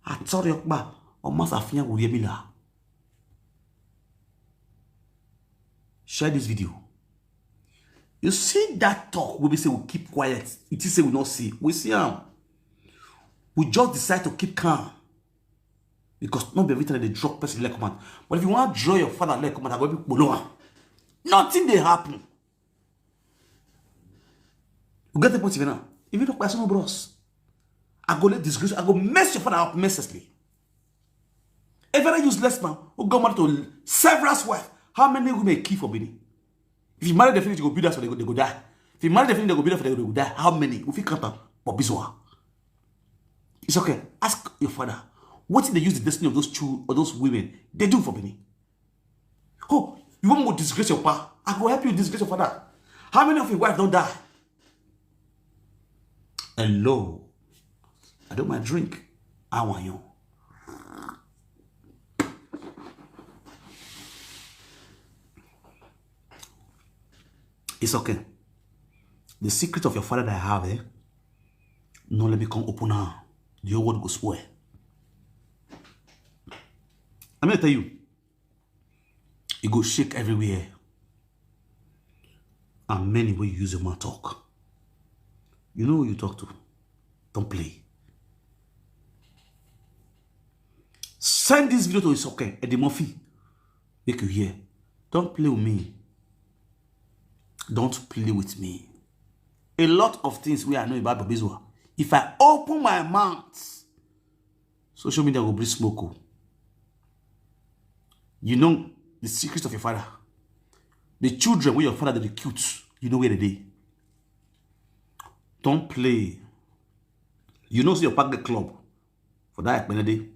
Atori Okpa or Master Fian will hear me now. Share this video. You see that talk we be say we keep quiet. It is say we not see. We see him. We just decide to keep calm. Because not every time they drop person like command. But if you want to draw your father like command, I go be below. Nothing they happen. You get the point, Ivana? If you don't pass no bros, I go let disgrace, I go mess your father up mercilessly. A very useless man who got married to several wives. How many women kill for Benin? If you marry the finish, you go build us, they go, they go die. If you marry the finish, they go build us, they go, they go die. How many? If you count up, Bobizwa. It's okay. Ask your father. What did they use the destiny of those two or those women? They do for Benin. Oh, you want me to disgrace your pa? I go help you disgrace your father. How many of your wife don't die? Hello. I don't mind drink. I want you. It's okay. The secret of your father that I have, eh? No, let me come open now. The whole world go spoil. I'm gonna tell you, it go shake everywhere. And many will use your man talk. You know who you talk to. Don't play. Send this video to Isoke Eddie Murphy. Make you hear. Don't play with me. Don't play with me. A lot of things we I know about Bobizwa. If I open my mouth, social media will bring smoke. Oh. You know the secrets of your father. The children where your father did cute, you know where they dey. Don't play. You know, see your park the club for that Ekpenede.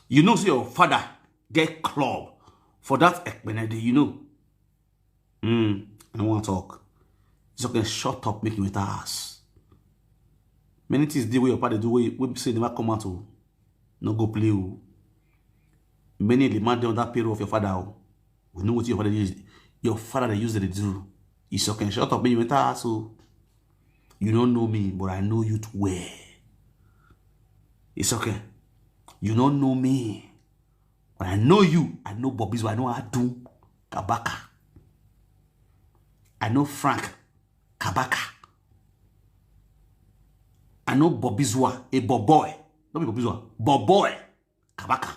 You know, see your father get club for that Ekpenede, you know. Mm, I don't want to talk. It's okay, shut up, make you enter ass. Many things dey where your father do, where, where say never come out, oh. No go play, oh. Many the man dey on that payroll of your father, oh. We know what your father use. Your father dey use it to do. It's okay, shut up, make you enter ass, oh. You don't know me, but I know you too well. It's okay. You don't know me, but I know you. I know Bobizwa. I know Adum Kabaka. I know Frank Kabaka. I know Bobizwa, a Boboy. Not be Bobizwa, Boboy Kabaka.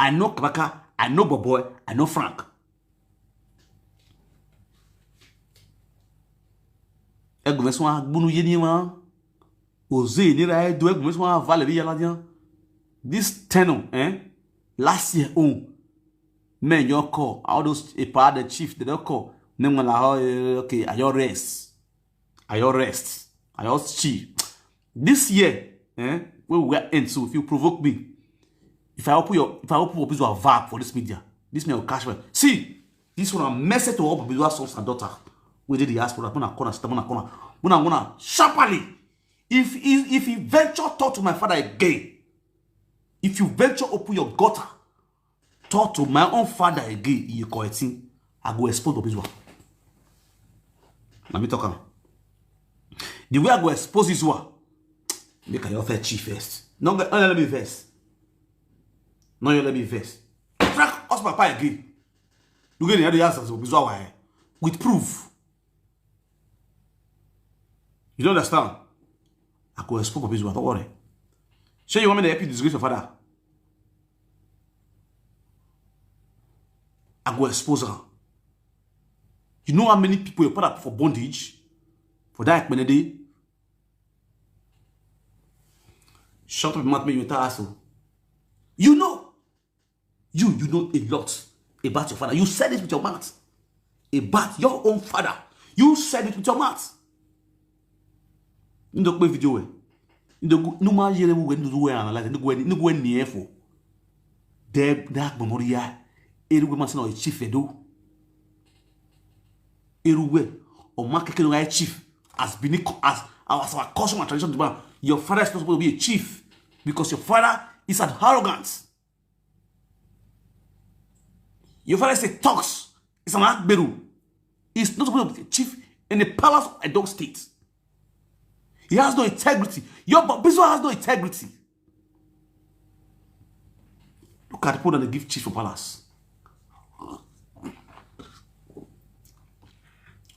I know Kabaka, I know Boboy, I know Frank. Egume swa gbunu ye ni ma. Oze ni ra edo egume swa vale bi yala dia. This tenor, eh? Last year own. Men your call. All those a part the chief they don't call. Name la, oh, eh, okay, I your rest. I your rest. I your chief. This year, eh? We were in, so if you provoke me, if I open your if I open up this one vag for this media, this may will catch me. See, this one a message to all Babizwa sons and daughter. We did the ask for that. Mona corner, sister, mona corner, mona corner sharply. If if if you venture talk to my father again, if you venture open your gutter, talk to my own father again in your quarantine, I go expose Babizwa. Let me talk am. The way I go expose this one, make I your fair chief first. No, no, let me first. No, you let me first. Track us papa again. You get the other answers Babizwa why with proof. You don't understand? I go expose Babizwa. Don't worry. Say you want me to help you disgrace your father? I go expose her. You know how many people you put up for bondage for that Ekpenede? Shut up your mouth, make you tell us. You know, you you know a lot about your father. You said it with your mouth about your own father. You said it with your mouth. Ndo kpe video we. Ndo gu- no man yere we ndo we analyze. Ndo we ndo we ni efo. De da gbomoria. Eru we man say no chief Edo. Eru we o ma keke no chief as Benin co- as our as our custom and tradition demand. Your father is not supposed to be a chief because your father is an arrogant. Your father is a tox. It's an agberu. He's not supposed to be a chief in the palace of Edo State. He has no integrity. Your Babizwa has no integrity. Look at the people that they give chief for palace.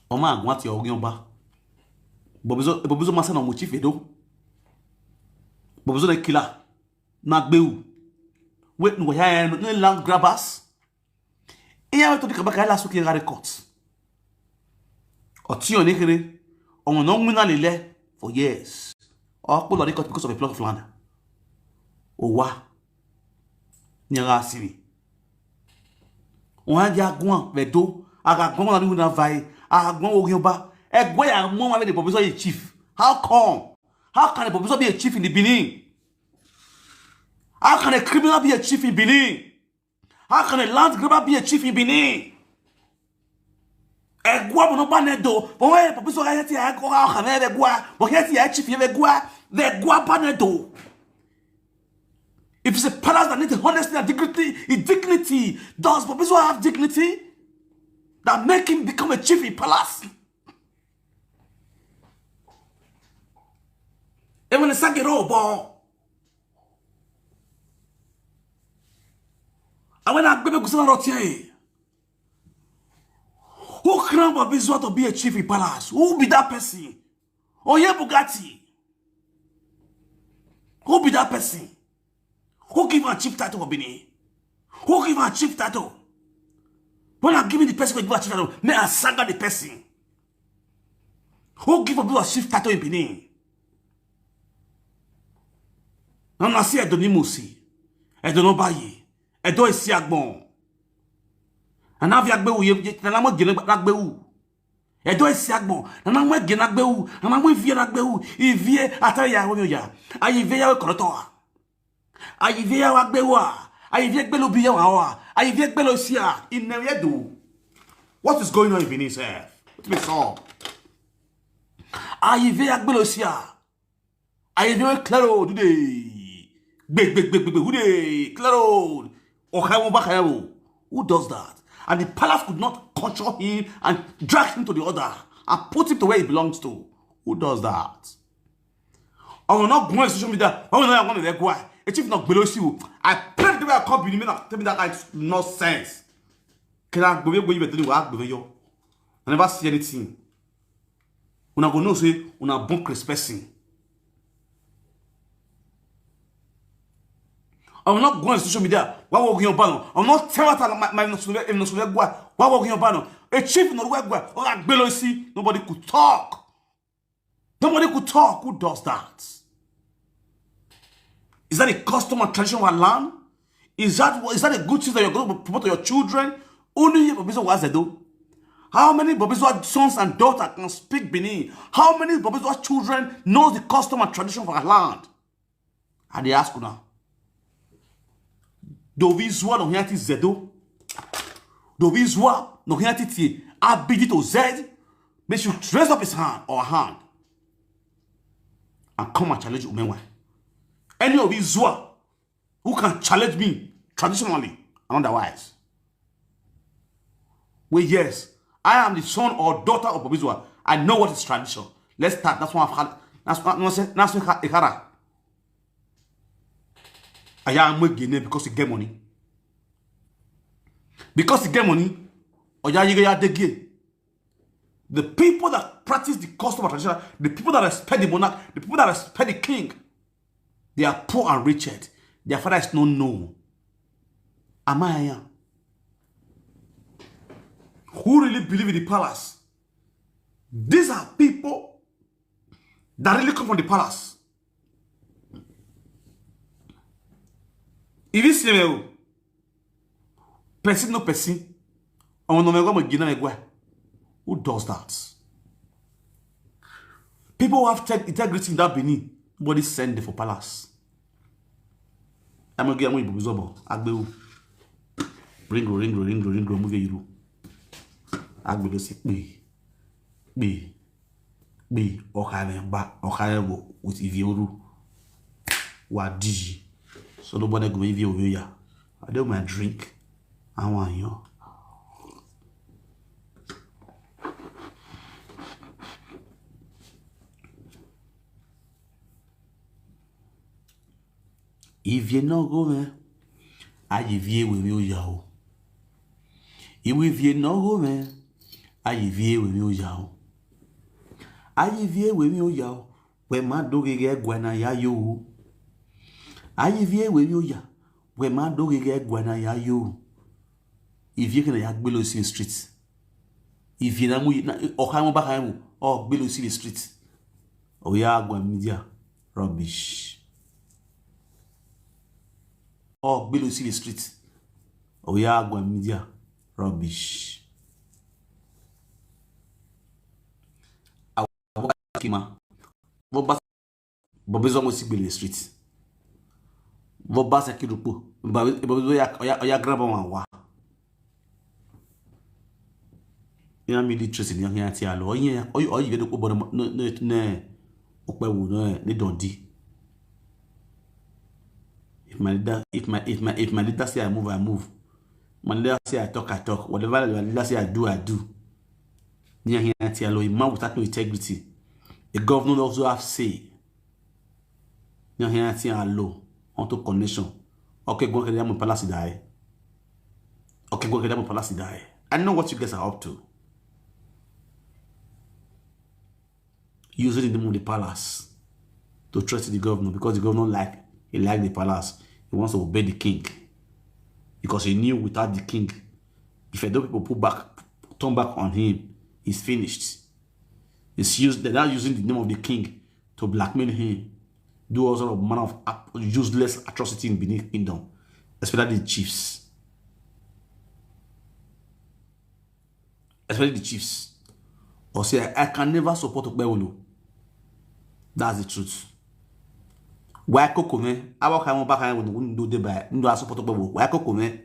Oma agwati ogi oba. Babizwa Babizwa masa na mo chief Edo. Babizwa na killer. Na gbeu. Wait, no ya no land grabbers. Iya we to di kabaka last week in record. Oti oni kere. Omo no ngwina lele for years. Okpolo record because of a plot of land. Owa. Ni ara siri. Won a ja gwan vedo. Aga gwan na ni na vai. Aga gwan ogi oba. Egwe ya mo ma be the Babizwa a chief. How come? How can a Babizwa be a chief in the Benin? How can a criminal be a chief in Benin? How can a land grabber be a chief in Benin? Egwa bono banedo. But when Babizwa get here, I go how can I egwa? But get here, chief egwa. The egwa banedo. If it's a palace that needs honesty and dignity, dignity, does Babizwa have dignity that make him become a chief in palace? Even the Sagero Obo. And when I go to Gusana Rotier, who crown Babizwa to be a chief in palace? Who be that person? Oye Bugatti. Who be that person? Who give a chief title for Benin? Who give a chief title? When I give me the person, give a chief title, may I saga the person. Who give a chief title in Benin? Now I see Edo Nimosi, Edo Nobayi, Edo Isiagbon. And now we are going to Edo Isiagbon. Nana mwe gena gbeu, nana mwe vie na gbeu, ivie ataya wo ya. Ayi vie ya we koroto. Ayi vie ya wa gbeu a. Ayi vie gbelo bi ya wa. Ayi vie gbelo si a. Ine ye do. What is going on in Benin sef? What be so? Ayi vie ya gbelo si a. Ayi vie we claro dude. Gbe gbe gbe gbe gbe who dey claro. Okai won back. Who does that? And the palace could not control him and drag him to the order and put him to where he belongs to. Who does that? I will not go on social media. I will not want to go. A chief not below you. I pray the way I come be me not tell me that kind of nonsense. Can I go where you were doing what I never see anything. Una go know say una born crazy person. I will not go on social media. Why were you on ban? I will not tell what my my no sunu no sunu gwa. Why were you on ban? A chief no gwa. Or a below see nobody could talk. Nobody could talk. Who does that? Is that a custom and tradition of our land? Is that, is that a good thing that you're going to promote to your children? Only you, Bobby Zwa, Zedo. How many Bobby Zwa sons and daughters can speak Benin? How many Bobby Zwa children knows the custom and tradition of our land? I dey ask you now. Dovi Zwa no here Zedo. Dovi Zwa no here tie. A B D to Z. Make you raise up his hand or hand and come and challenge Umenwa. Any of these Zwa who can challenge me traditionally and otherwise. Well, yes, I am the son or daughter of Bobizwa. I know what is tradition. Let's start. That's why I've had, that's why, that's why Ihara. I am Gene because he get money. Because he get money, Oya Yige ya Dege. The people that practice the custom of tradition, the people that respect the monarch, the people that respect the king, they are poor and wretched. Their father is not known. Am I here? Who really believe in the palace? These are people that really come from the palace. If you see me, person no person, I want to go Gina Megwe. Who does that? People who have tech, integrity in that Benin, nobody send them for palace. I'm gonna get Ibobizobo. Agbewu. Ringo, ringo, ringo, ringo, move you. Agbewu say, be, be, be, Okane, ba, Okane go with Ivioru. Wa D G. So nobody go Ivioru ya. I do my drink. I want you. Ivie no go me. Ayi vie we we oya o. Iwe vie no go me. Ayi vie we we oya o. Ayi vie we we oya o. We ma do gege gwana ya yo. Ayi vie we we oya. We ma do gege gwana ya yo. Ivie kena ya gbelo si street. Ivie na mu na o ha mo ba ha mo. O gbelo si street. Oya gwa media. Rubbish. O gbelo si street. Oya gwa media. Rubbish. Kima. Vou ba Bobizwa mo si gbele street. Vou ba se ki dupo. Bobizwa ya ya ya grandpa wa wa. Ya mi literacy ni ya ti alo. Oyin oyin oyin do po bodo no no ne. Ope wo no ni dondi. If my leader, if my if my if my leader say I move, I move. My leader say I talk, I talk. Whatever my leader say I do, I do. Ni ya ti alo, a man without no integrity. A governor also have say. Ni ya ti alo. Onto connection. Okay, go get them palace die. Okay, go get them palace die. I know what you guys are up to. Using the name of the palace to threaten the governor because the governor like he like the palace. He wants to obey the king because he knew without the king, if Edo people put back turn back on him, he's finished. It's used they're now using the name of the king to blackmail him, do all sort of manner of useless atrocity in Benin Kingdom, especially the chiefs. Especially the chiefs. Or say I, I can never support Okpewolo. That's the truth. Why Kokome? Awa ka mo baka wo ndo de ba ndo a support Okpewolo. Why Kokome?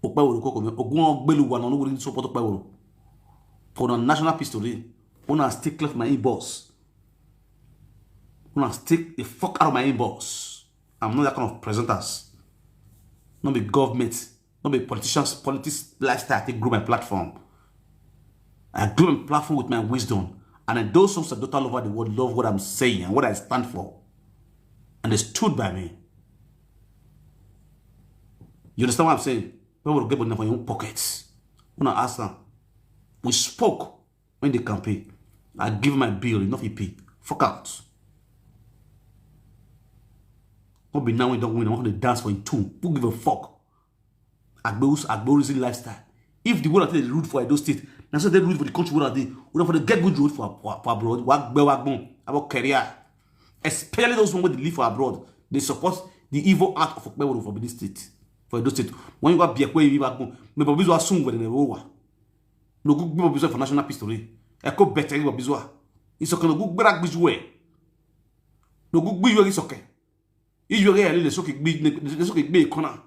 Okpewolo Kokome. Ogun Ogbelu wa no wo support Okpewolo. For the national history, una stick left my inbox. Una stick the fuck out of my inbox. I'm not that kind of presenters. Not be government. Not be politicians, politics lifestyle. I take grow my platform. I grow my platform with my wisdom. And those sons of daughter all over the world love what I'm saying and what I stand for. And they stood by me. You understand what I'm saying? People will get money from your own pockets. When I ask them, we spoke when they campaign. I give my bill, enough you pay. Fuck out. Not be now we don't win. I want to dance for in two. Who give a fuck? Agbo Agbo reason lifestyle. If the world they root for Edo State, now so they root for the country where they would for the get good road for for, for abroad. Wa gbe wa gbon. about career, especially those one wey dey live for abroad, dey support the evil act of Okpebholo for Benin State, for Edo State. When you go be Ekwe, you go, me Bobby Zua soon with the over. No good Bobby Zua for national history. Eko better Bobby Zua. It's okay, no good better Bobby Zua. No good Bobby Zua is okay. If you get a little soke, the soke be corner.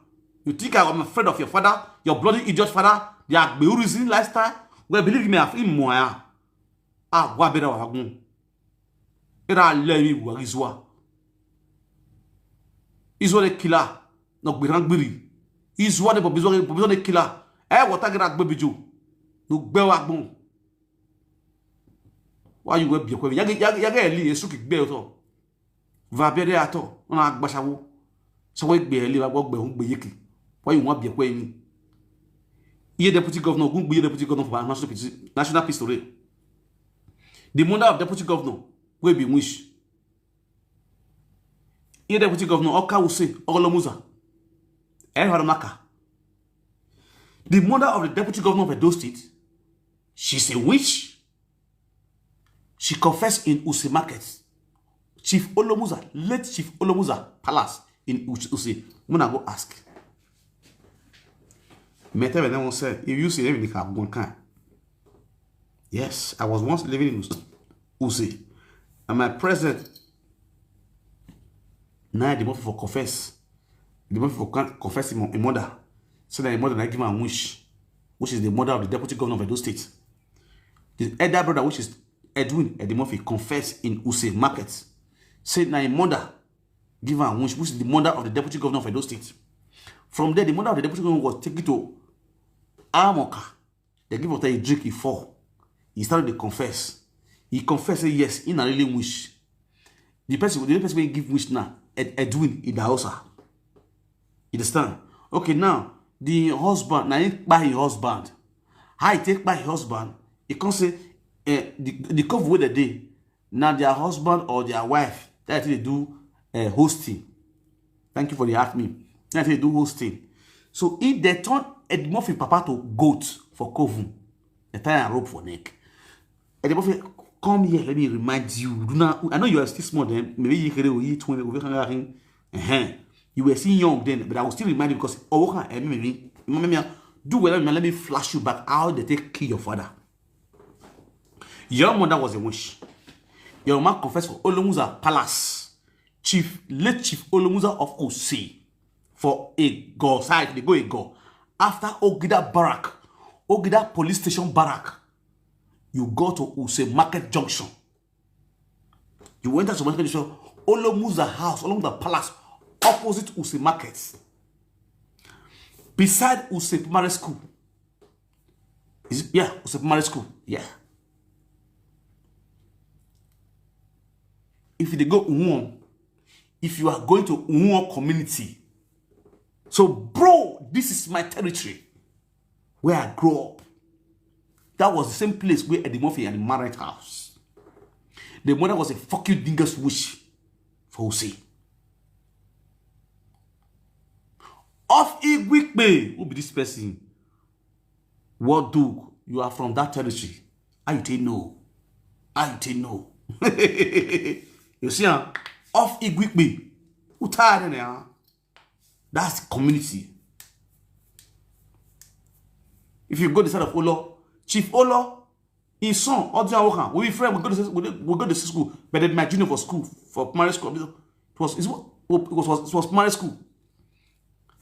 You think I'm afraid of your father, your bloody idiot father, the Agbeurisin lifestyle? Well, believe me, I've in Moya. Ah, what better wagon? Era lemi wa Izua. Izua the killer. No gbirangbiri. Izua the Bobizua, Bobizua the killer. Eh, what I get at Baby Joe? No gbewagbon. Why you will be a Yagi Yagi Eli, a suki belt? Va bere ato, on a gbashawo. So we be a live, I walk be home be yiki. Why you want be a queen? Ye deputy governor, good be deputy governor for national pis-, national history. The mother of deputy governor will be wish. Ye deputy governor, Oka will say, Olomuza. Eh, Haramaka. The mother of the deputy governor of Edo State, she's a witch. She confessed in Use Market. Chief Olomuza, late Chief Olomuza Palace in Use. Use. When I go ask. Me tell them one say, if you see them, they have one kind. Yes, I was once living in Use. Use. And my present, now the mother for confess. The mother for con-, confess him, him mother. So that him mother now give him a wish, which is the mother of the deputy governor of Edo State. The elder brother, which is Edwin Edimofi, confessed in Use Market. Say na him mother give am wish, which is the mother of the deputy governor of Edo State. From there, the mother of the deputy governor was taken to Amoka. They give water, he drink, he fall. He started to confess. He confessed, say yes, he na really wish. The person, the person wey give wish now, Ed-, Edwin Idahosa. You understand? Okay, now, the husband, now he buy his husband. How he take buy his husband? He come say, eh, the, the couple wey dey dey, now their husband or their wife, that they do, eh, hosting. Thank you for the ask me. That they do hosting. So if they turn Edimofi papa to goat for coven, they tie a rope for neck. Edimofi, come here, let me remind you. Do not, I know you are still small then. Maybe you can, you twenty, we can, uh-huh. You were still young then, but I will still remind you because, oh, okay, eh, me, me, me, me, me, do well, let me flash you back how they take kill your father. Your mother was a witch. Your mama confessed for Olomuza Palace. Chief, late Chief Olomuza of Use, for Ego side, they go Ego. After Ogida Barrack, Ogida Police Station Barrack, you go to Use Market Junction. You enter to Market Junction, Olomuza House, Olomuza Palace, opposite Use Market. Beside Use Primary School. Is it? Yeah, Use Primary School. Yeah. If you dey go Uwon, if you are going to Uwon community, so bro, this is my territory where I grew up. That was the same place where Edimofi and the married house. The mother was a fucking dingus witch for Use. Of Igwikpe, who be this person? What Duke? You are from that territory. How you take know? How you take know? You see, huh? Of Igwikpe, who tired in there? That's the community. If you go the side of Olo, Chief Olo, his son, Odin Awokan, we be friend, we go to, we go, we go to school, but then my junior for school, for primary school, it was, it was, it was, it was primary school.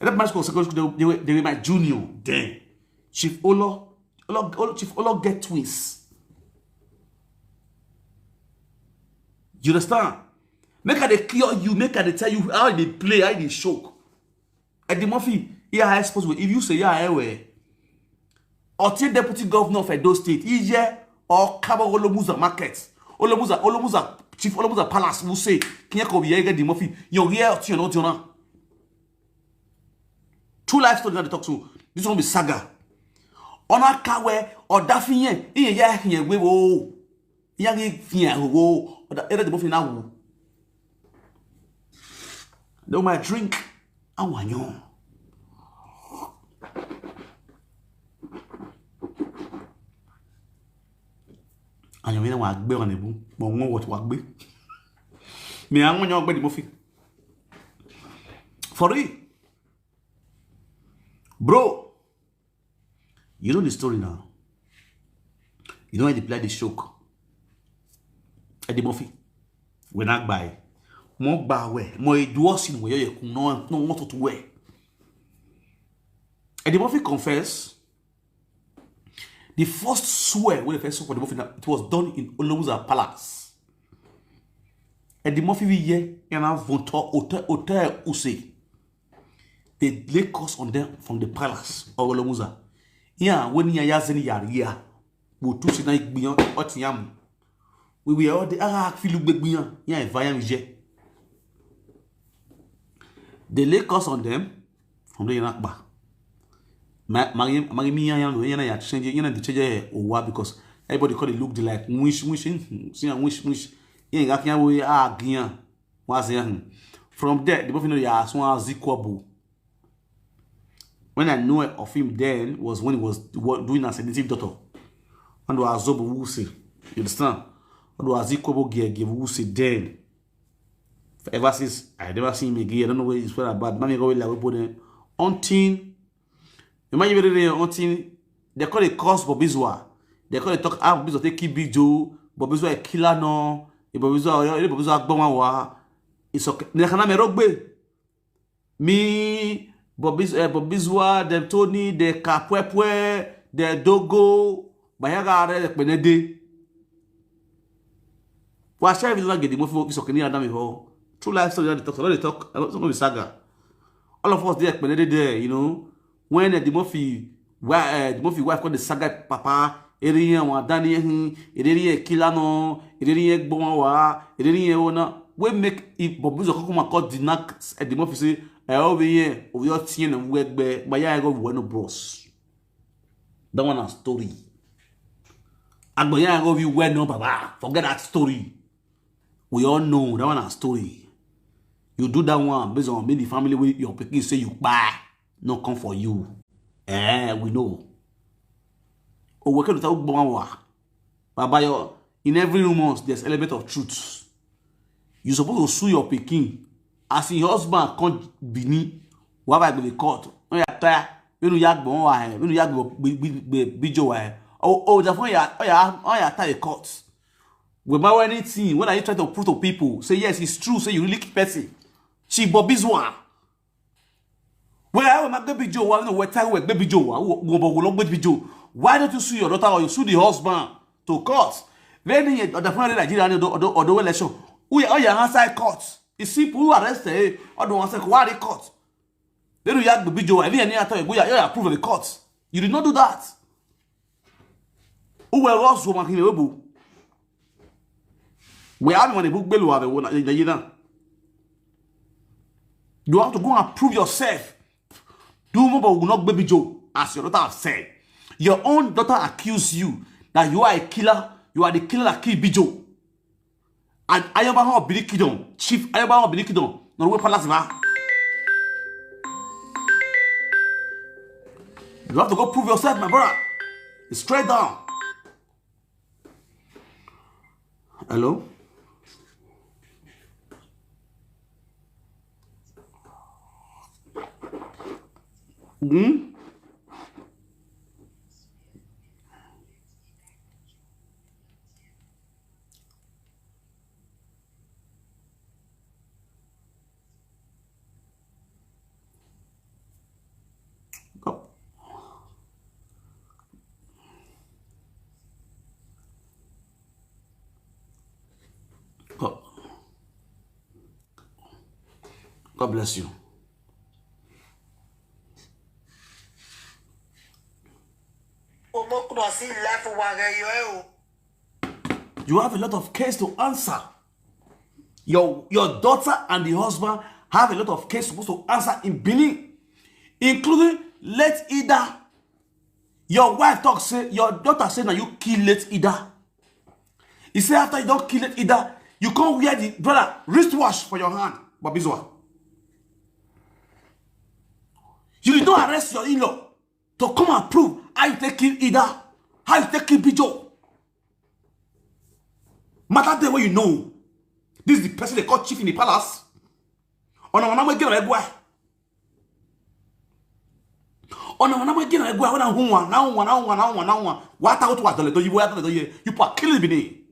And that primary school, secondary school, they, they were, they were my junior then. Chief Olo, Olo, Olo, Chief Olo get twins. You understand? Make I dey cure you, make I dey tell you how they play, how they shock. Edimofi, here I suppose if you say, yeah, I will. Oti deputy governor of Edo State, Ije or Kaba Olomuza Market. Olomuza, Olomuza, Chief Olomuza Palace, will say, Kinyako, Yega Edimofi, you hear Oti and Oti on. Two life story that they talk to. This one be saga. Ona Kawe, or Dafiye, Iya, Yahiye, we wo. Yagi Fiya, wo, or the Edimofi now. Though my drink, I want you. And you know what? Be on the boom. But one what what be? Me, I'm on your bed, Murphy. For real. Bro, you know the story now. You know how they play the joke. Eddie Murphy. When I buy, more buy where, more it was in where you no no want to wear. Eddie Murphy confess. The first swear when the first swear for the Murphy, it was done in Olowuza Palace. Eddie Murphy we here and I want to hotel hotel Use. They lay curse on them from the palace of Olowuza. Yeah, when you are Yazini Yaria, we two sit like beyond what yam. We were all the ah feel big beyond. Yeah, if I am je. They lay curse on them from the Yanakba. Magi mi yan yan yan ya change yan the change owa because everybody call it look the like wish wish hmm, see and wish wish. Yeah, you can we ah gian. Was yan. From there, the buffalo ya so as equal. When I know of him then was when he was wo- doing as a native daughter. And was Zobo Wusi. You understand? And was equal gear give Wusi then. Ever since I never seen him again. I don't know where he's where about. Mami go like we put them. Until imagine very day until they call it cause Bobizwa. They call it talk ah Bobizwa take kill Big Joe. Bobizwa a killer no. Bobizwa Bobizwa gbọmọ wa. It's okay. They can me rogbe. Me, Bobizwa, uh, Bobizwa, them Tony, the Kapwepwe, the Dogo, Bayaga, the Penede. Wa share with like the movie so can you adam ho. True life story that they talk, they talk, a lot of saga. All of us there Penede there, you know. When uh, the movie, why uh, the movie wife called the saga papa, area one Danny, area killer no, area gbọmọ wa, area ona. We make it Bobizwa come and call the knack at the movie say, I over here, over your team and we be, but yeah, I go we no bros. That one a story. Agboya go be well no baba. Forget that story. We all know that one a story. You do that one based on maybe the family wey your pikin say you buy no come for you. Eh, we know. Oh, we can talk about Baba, your in every rumors there's element of truth. You supposed to sue your pikin as your husband come Benin. Why by the court? Oh yeah, tire. You know yak bon why? You know yak be be be be joe why? Oh oh, the phone ya oh ya oh ya tie court. We buy anything when are you trying to prove to people say yes it's true say you really keep person. She Bobby's one. Where I will not be joe why no where time where baby joe why wo bo wo lo baby joe. Why don't you sue your daughter or you sue the husband to court? Then the phone Nigeria or the or the election. Who are your outside court? It's simple who arrested or the one second why they court. They do yak baby joe. Any any time go ya ya approve of the court. You did not do that. Who were lost woman in the we have money book belu have one na yina. You have to go and prove yourself. Do more but will not baby joe as your daughter have said. Your own daughter accuse you that you are a killer. You are the killer that killed Bijo. And Ayaba Hon Birikidon, Chief Ayaba Hon Birikidon, no we palace ba. You have to go prove yourself, my brother. It's straight down. Hello? Hmm? God bless you. You have a lot of case to answer. Your your daughter and the husband have a lot of case supposed to answer in Benin, including late Ida. Your wife talk say your daughter say now you kill late Ida. He say after you don't kill late Ida, you can't wear the brother wristwatch for your hand. Babizwa. You did not arrest your in-law to come and prove how you take kill Ida, how you take kill Bijo. Matter there where you know. This is the person they call chief in the palace. Ona wana mwe gina egwa. Ona wana mwe gina egwa wana hunwa na hunwa na hunwa na hunwa na hunwa. What out what dole do you were dole do you. You people are killing me.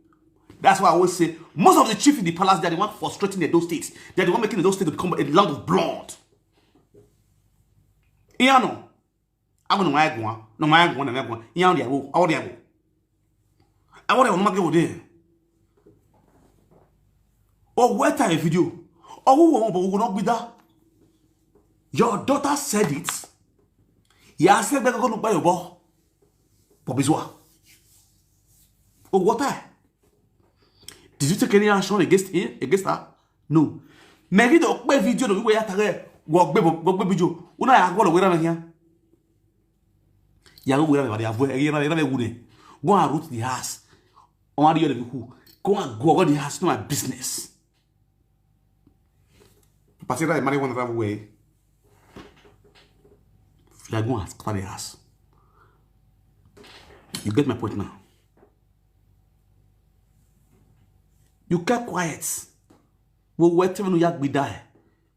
That's why I always say most of the chief in the palace, they are the one frustrating Edo State. They are the one making Edo State to become a land of blood. Iyano. Ago no mai gwa, no mai gwa na mai gwa. Iyano dia go, awo dia go. Awo dia no ma go there. Oh, what a video. Oh, who won't but who not be that? Your daughter said it. Ya se gbe ko nu pa yo bo. Bobizwa. Oh, what a? Did you take any action against him, against her? No. Mary do pe video no we ya tare. Wo gbe, wo gbe video. Una ya go lo we ra na here. Ya go we ra me ba ya vo e ra me ra me wu ne. Go and root the house. On ari yo de ku. Go and go go the house, no my business. Pastor, I marry one other way. Like go and scatter the house. You get my point now. You kept quiet. Wo we tell me no ya gbe die.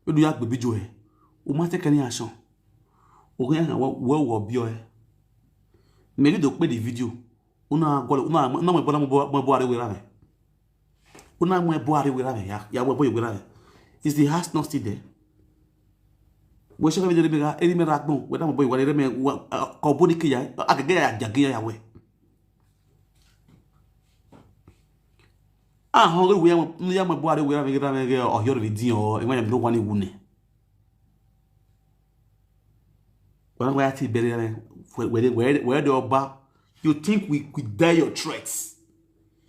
We do ya gbe video e. O ma take any action. O ya na wo wo bi o e. Me ni do pe the video. Una go una na mo bola mo bo are we ra me. Una mo bo are we ra me ya. Ya we bo we ra me. Is the house not still there? We should be there because any me ra gbon. We na mo bo we ra me ko bo ni ke ya. Agege ya jage ya we. Ah, ho we ya mo bo are we ra me ra me o yo ri din o. E ma ya mi no wa ni wu ne. Where where ti bere re where where where the oba? You think we we dare your threats?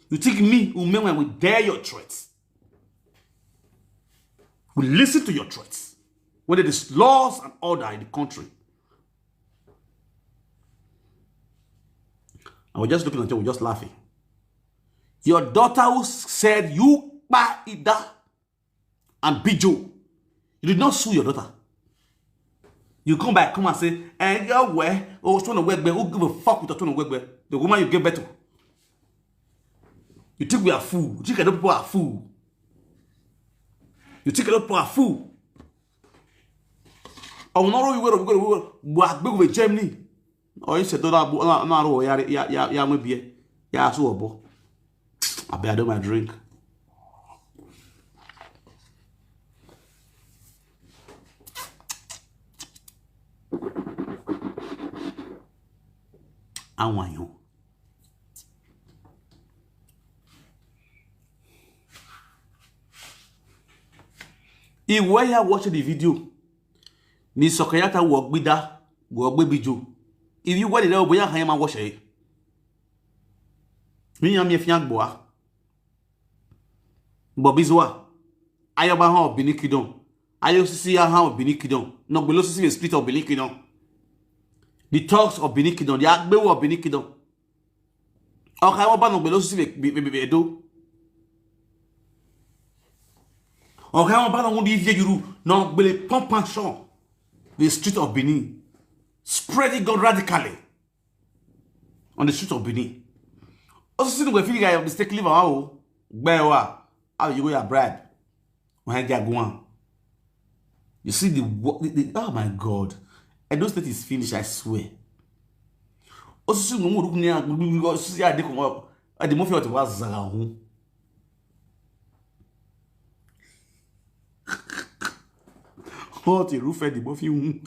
You think me, Umenwe, we dare your threats? We listen to your threats. When there is laws and order in the country. I was just looking at you, I was just laughing. Your daughter who said you pa Ida and Bijo. You did not sue your daughter. You come back, come and say, eh, yeah, where? Oh, Otonowegbe, who give a fuck with Otonowegbe? The woman you gave birth to. You think we are fool? You think other people are fool? You think other people are fool? Oh, no, we were, we were, we were, we were Germany. Or you said, "Don't have, no, no, no, ya, ya, ya, ya, maybe, ya, so, bo." I better do my drink. I want you. If we are watching the video, ni Sokayata wo gbida, wo gbe bijo. If you were there, we are him and watch it. Mi yan mi fi agbo a. Bobizwa. Ayo ba han obini kidon. Ayo sisi ya han obini kidon. No gbe lo sisi be split obini kidon. The talks of Benin Kingdom, the agbewo of Benin Kingdom. Okay, what ban no gbe lo sisi be be be do. Okay, what ban no di vie juru no gbe le pump and show. The street of Benin. Spreading God radically on the street of Benin. Also, see, we feel like mistakenly, wow, gbewa, how you go your bribe? When I get one. You see the, wo- the, the oh my God, Edo State is finished. I swear. Osisi mo mo rukun ni agbo osisi ade ko mo ade mo fi o ti wa zaga hun. What a roof the mo fi hun.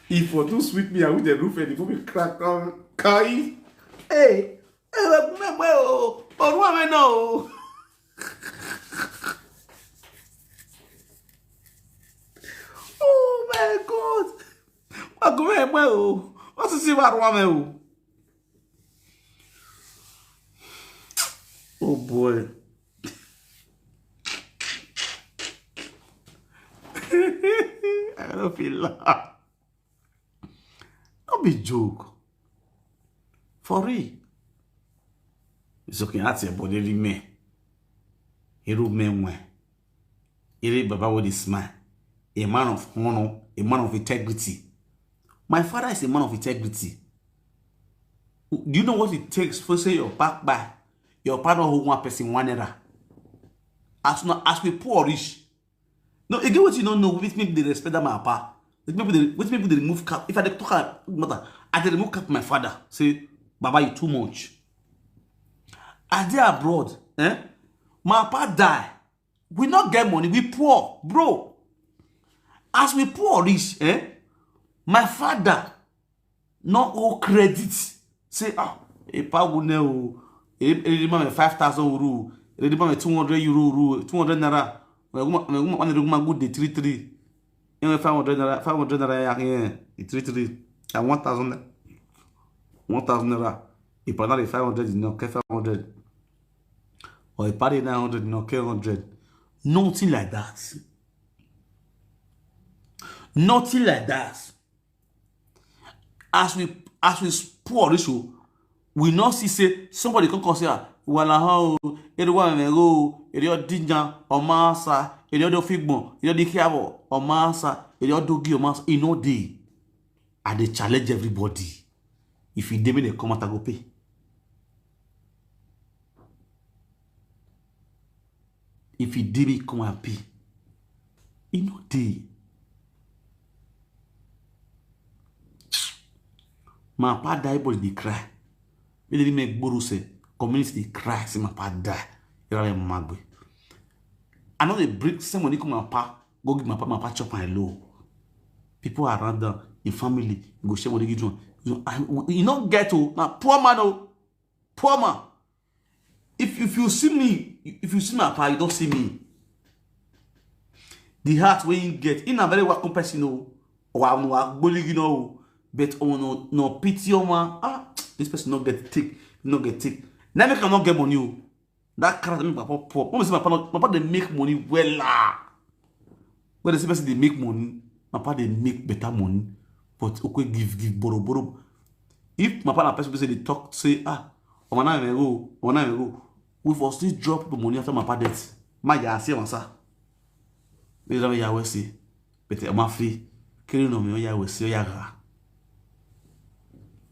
If for too sweet me, I would the roof the mo fi crack on kai. Hey, hey, me me o, oru ame na o. Oh my God. Wa go me me o. What is it wa ru ame o? Oh boy. I don't feel laugh. No be joke. For real. It's okay. That's your body, me. Iru me nwe. Iri baba with a smile. A man of honor, a man of integrity. My father is a man of integrity. Do you know what it takes for say your back by? Your papa no hold one person one naira. As una, as we poor reach. No, again, what you don't know, which people they respect that my papa. Which people they, which people they remove cap. If I dey talk am matter, I dey remove cap my father. Say, "Baba, you too much." I dey abroad, eh? My papa die. We not get money, we poor, bro. As we poor reach, eh? My father no owe credit. Say, "Ah, a pa wune o. A, a man five thousand euro. A man two hundred euro, euro, two hundred naira. We go, we go, we go good dey three three. You know, five hundred naira, five hundred naira, yeah, yeah, e three three. And one thousand, one thousand naira. If another five hundred, you know, get five hundred. Or if party nine hundred, you know, get hundred." Nothing like that. Nothing like that. As we, as we poor this show, we not see say somebody come come say, "Ah, wala ha o, eri wa me go, eri o dinja, o masa, eri o do figbon, eri o di kiabo, o masa, eri o dogi, o masa." E no dey. I dey challenge everybody. If you dey, make dem come out, I go pay. If you dey, make come and pay. E no dey. My papa die, everybody dey cry. Make dem make gboro say community dey cry, say my papa die. You know, my boy. I know they bring some money come my papa, go give my papa, my papa chop and low. People around them, in family, go share money give you. You know, I, you no get o, na poor man o, poor man. If, if you see me, if you see my papa, you don't see me. The heart wey he get, he na very welcome person o. Wa no wa gboli, you know. But oh no, no pity, oh man. Ah, this person not get thick, not get thick. Now make am not get money o. That character make my papa poor. When we see my papa, my papa dey make money well, ah. When they see person dey make money, my papa dey make better money. But okay, give, give, borrow, borrow. If my papa na person wey say dey talk, say, "Ah, ọmọ náà rẹ̀ go, ọmọ náà rẹ̀ go," we for still drop the money after my papa death. My ya see, answer. They don't ya we see. But I'm free. Killing on me, oh yeah, we see, oh yeah.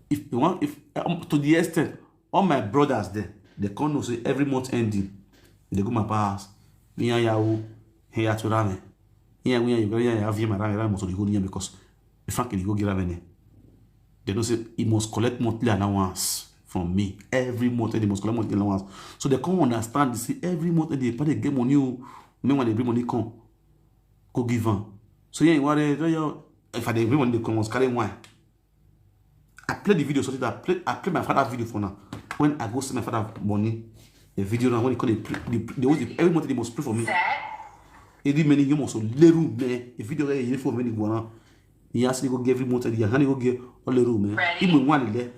If you want, if, um, to the extent, all my brothers there, they come know say every month ending, they go my papa house. Me and Yahoo, hey, ya to Rame. Yeah, we are, you have my Rame, Rame, so they go near because the fact they go give Rame. They know say he must collect monthly allowance from me. Every month, they must collect monthly allowance. So they come understand, they say every month, they pay, they get money, oh. Meanwhile, they bring money come. Go give am. So yeah, what, if I dey bring money, they come, must carry wine. I play the video, so that I play, I play my father video for now. When I go see my father money, the video now, when he call, they, play, they, they, always, every month they must pray for me. They do many, you must so little, man. The video, eh, you for many go now. He asked me go give every month, and he hand go give all the room, man. Even one there.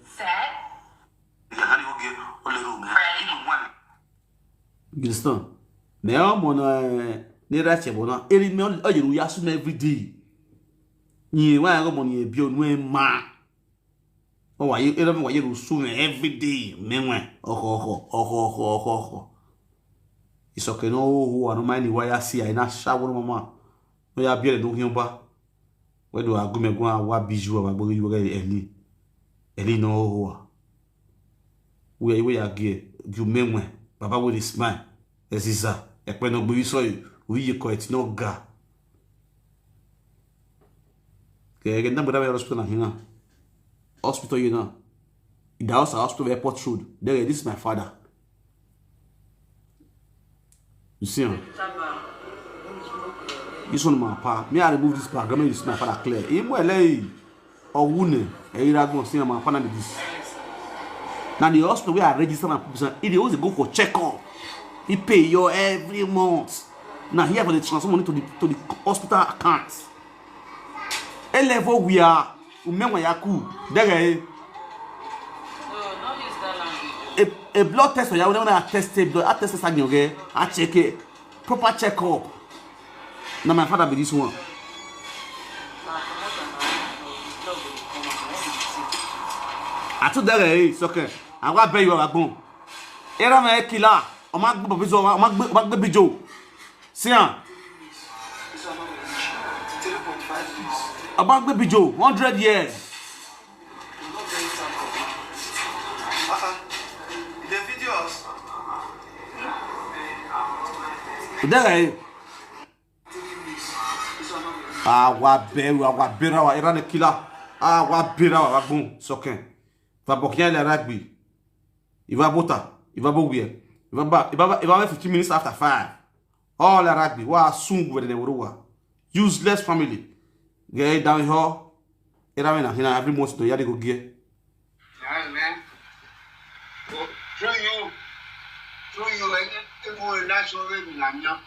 He hand go give all the room, man. Even one. You understand? Me, I'm on a near that table now. Every month, oh, you ask me every day. Ni wa ya go money e bi onu e ma. O wa ye, e lo wa ye ru su me every day. Me nwe. Oho, oho, oho, oho, oho, oho. It's okay, no, who are no mind why I see, I not shower, mama. No, ya bi e do yan ba. We do agu me go and wa biju, wa go you get Eli. Eli no, who are. We are, we are gay. You me nwe. Baba with his smile. Eziza. Ekpe no gbe so you. We you quite no ga. Ke ke na bra hospital na hina. Hospital, you know. The house, hospital, Airport Road. There, this is my father. You see him? This one, my pa. Me, I remove this background. This is my father clear. Him well, eh. Owune, eh, you go see my father with this. Now the hospital where I register my people, he dey always go for checkup. He pay you every month. Now here for the transfer money to the, to the hospital account. A level we are, umewa yaku, there, eh. A, a blood test for you, when I test a blood, I test a, okay? I check it. Proper checkup. Now my father be this one. I told that, eh, it's okay. I want to bet you are going. Era me killer. O ma gbe bijo, o ma gbe, o ma gbe bijo. See am. O ma gbe bijo, hundred years. The videos. Dere. Awa beru, awa berawa, era ne kila. Awa berawa, wa gun, soken. Va bokian le rugby. Iva bota, iva bowie. Iva ba, iva ba, iva fifteen minutes after five. All rugby, wa sungu wede ne worowa. Useless family. Ge down here. Era me na hina every month to yadi go gear. Through you, through you, eh, eh, eh, that's all we na nya.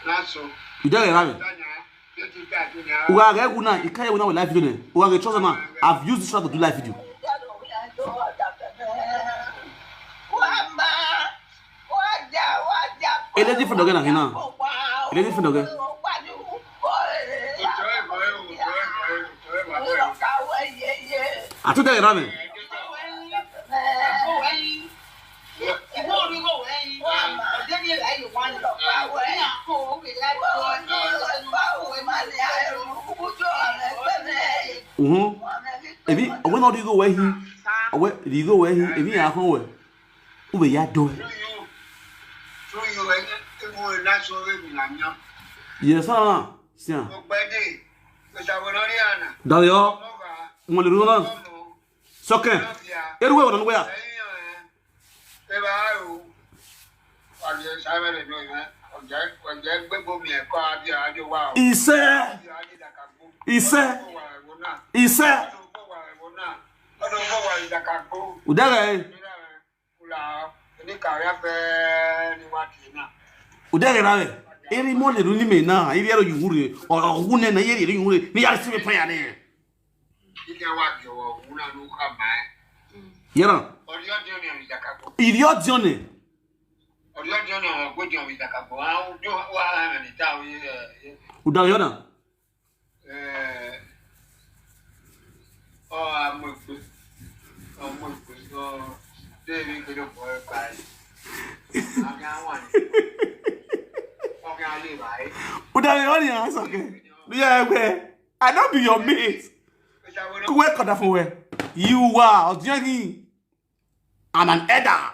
That's all. You don't have it. Uga ge guna, ikai guna with live video ne. Uga ge chosen man. I've used this one to do live video. Ele different again, na hina. Ele different again. Atude era me. Mhm. Ebi, we no di go where he, we di go where he, ebi ya kan we. Ube ya do. Yes, ah, sia. Dario, mo le runa. Soke. Eru we wona we ya. Ise. Ise. Ise. Udere. Udere na we. Eri mo le ru ni me na. Eri ero yuhure. O hu ne na eri ero yuhure. Ni ya si me prayer ne. Yera. Iri odione. Uda yona. Uda yona ya soke. Do you ever? I don't be your mate. Kuwe koda fun we. You are odioni. I'm an elder.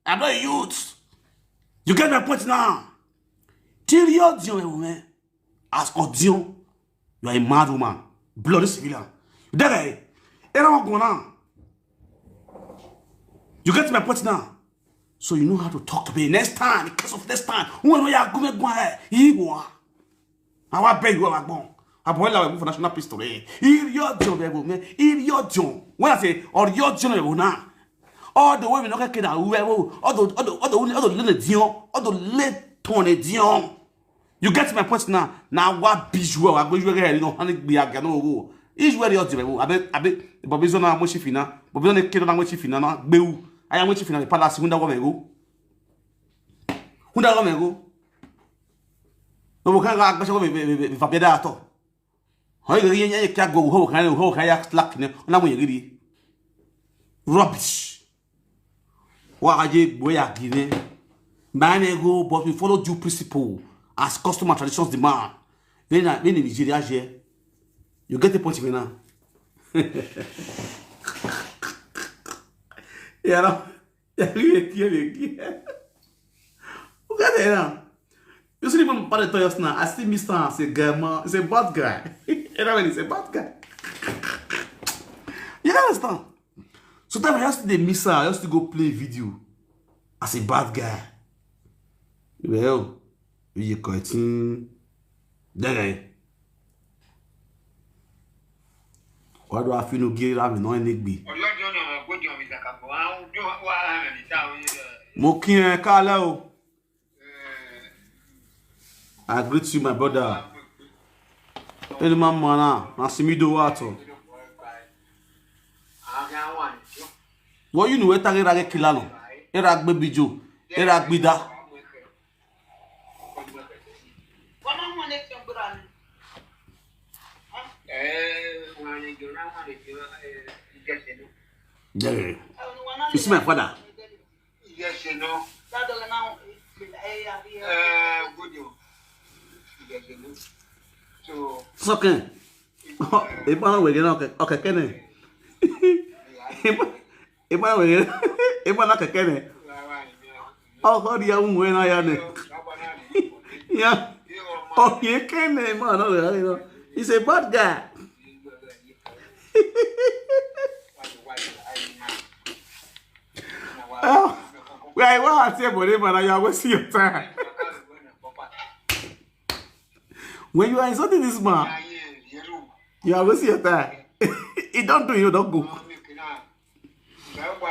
I'm not a youth. You get my point now. Till your deal, man. As audio, you are a mad woman. Bloody civilian. That guy, everyone go now. You get my point now. So you know how to talk to me next time. In case of next time, when we are going to go ahead, he go. Awa beg you, awa gbon. Abo la we for national pistol eh. Iri ojo be go me. Iri ojo. When I say or your ojo be go na. All the way we no get kid awu be go. All the all the all the all the le dion. All the le ton e dion. You get my point now. Now what be you? I go you get no honey be aga no go. Is where your ojo be go. Abi abi Bobi Zona mo shi fina. Bobi Zona kid na mo shi fina na gbe u. Aya mo shi fina the palace hunda go be go. Hunda go be go. No mo kan ga gbese ko be be be be fa be da to. Ho ye ye ye kya go ho kan ho kan ya slack ne. Na mo ye gidi. Rubbish. Wa ga je gbo ya gidi. Man e go but we follow due principle as custom and traditions demand. When I when in Nigeria here, you get the point me now. You know. Look at that now. You see the man party tell us now. I still miss am as a guy man. He's a bad guy. You know when he's a bad guy. You understand? Sometimes I just dey miss am. I just go play video as a bad guy. Well, you continue. There. Why do I feel no get am no enigbi? Mo kí ẹ kálẹ́ o. I greet you, my brother. Any man mana na simido wato. What you know? Eta era ke kilano. Era gbe bijo. Era gbida. Yeah. You see my father? Yes, you know. Uh, good. Yes, you know. So, it's okay. Eba na wege na okay, okay kene. Eba eba na wege. Eba na kekene. Oh, how do you win na ya ne? Yeah. Oh, you can't name man. No, no, no. He's a bad guy. Oh, well, I want to say, but man, you are wasting your time. When you are insulting this man, you are wasting your time. He don't do you, don't go.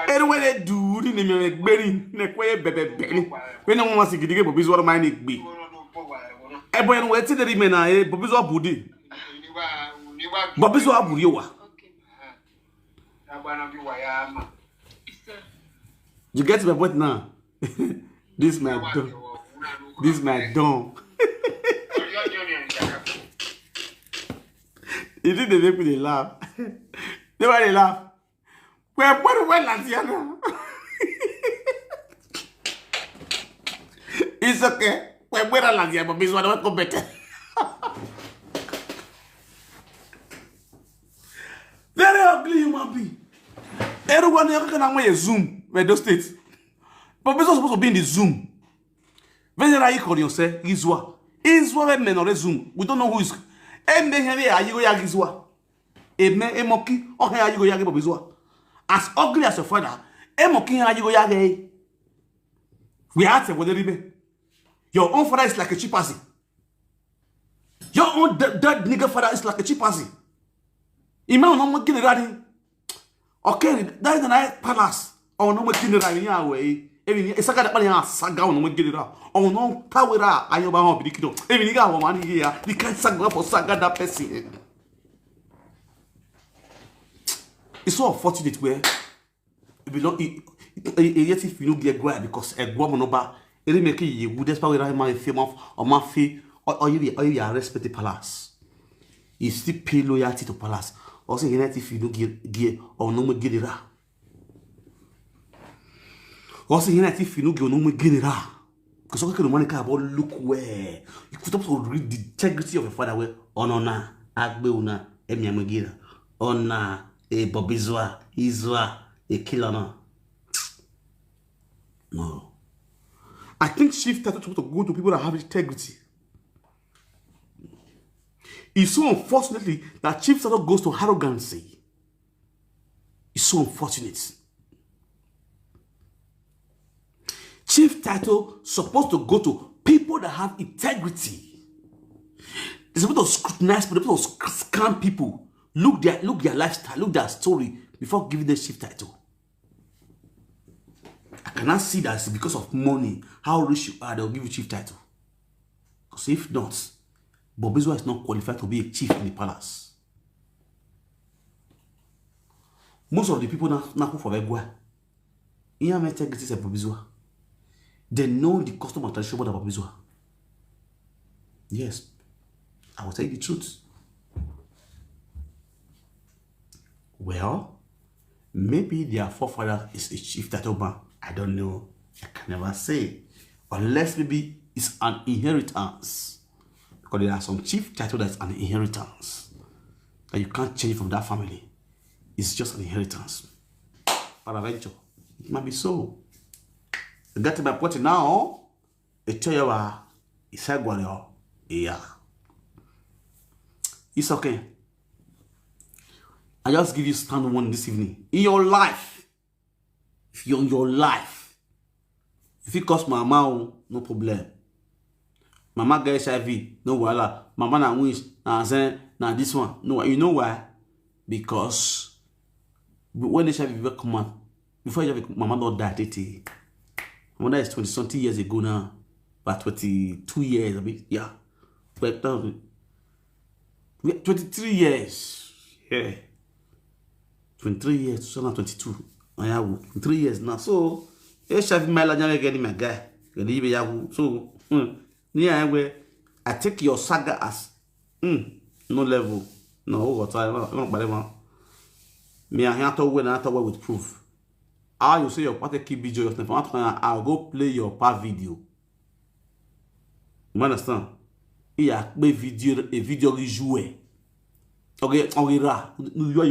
Anyway, they do the name of Berry, Nekwe, Bebe, Benny. When no one wants to get Bobi's what mine be. Eh, boy, and what's the remain? Eh, Bobi's what booty. Bobi's what booty. Okay. You get my point now? This my don. This my don. You think they make me dey laugh? They why they laugh? We're born well as you know. It's okay. We're born as you know, but this one don't go better. Very ugly human being. Everyone you're gonna wear Zoom with those states. But this was supposed to be in the Zoom. When you call yourself Izwa. Izwa men or Zoom. We don't know who is. And then here are you, Izwa. Amen. Emoki. Oh, here you go, Yagi Bobi's what? As ugly as your father. Emoki, here you go, Yagi. We are at what they. Your own father is like a chimpanzee. Your own dead, dead nigga father is like a chimpanzee. Imagine no more getting ready. Okay, that is the night palace. Oh no more getting ready. Yeah, way. Even it's a guy that money saga on no more getting ready. Oh no, Tawera, I know about how big. Even you got one here. You can't saga for saga that person. It's so unfortunate where if you don't, yet if you don't get guy because a woman no ba, it make you would that's probably right my fame off or my fee or you be or you are respect the palace. You still pay loyalty to palace. Also, you if you don't get gear or no more get it out. Also, you if you don't get no more get it out. Because okay, no money can about look where you put up to read the integrity of a father where honor na agbe una emi amagira honor a Bobizwa Izwa a killer na. No. I think shift title to go to people that have integrity. It's so unfortunately that chief title goes to arrogancy. It's so unfortunate. Chief title supposed to go to people that have integrity. They're supposed to scrutinize people, they're supposed to sc- scan people, look their look their lifestyle, look their story before giving them chief title. I cannot see that it's because of money, how rich you are, they'll give you chief title. Because if not, Bobizwa is not qualified to be a chief in the palace. Most of the people now now for Begua. Here my integrity is Bobizwa. They know the custom and tradition about Bobizwa. Yes, I will tell you the truth. Well, maybe their forefather is a chief title man. I don't know. I can never say. Unless maybe it's an inheritance. Because there are some chief title that's an inheritance that you can't change from that family. It's just an inheritance. Paraventure. It might be so. You get my point now. Etoyawa. Isagwaleo. Yeah. It's okay. I just give you stand one this evening. In your life, if you're in your life, if it cost mama, oh, no problem. Mama get H I V, no wahala. Mama na wish, na zen, na this one. No, you know why? Because when H I V will come out, before H I V, mama not die, tete. Mama is twenty something years ago now, about twenty-two years, I mean, yeah. But um, we- twenty-three years, yeah. Twenty-three years, two thousand twenty-two. I have twenty-three years now. So, H I V my life never getting my guy. Gonna be Yahoo. So, hmm, yeah, where I take your saga as hmm, no level. No, what I want, whatever. Me, I have to win, I have to win with proof. How you say your party keep video yourself? I'll go play your part video. You understand? Iya pe video a video ri ju e. Okay, okay, ra. Your,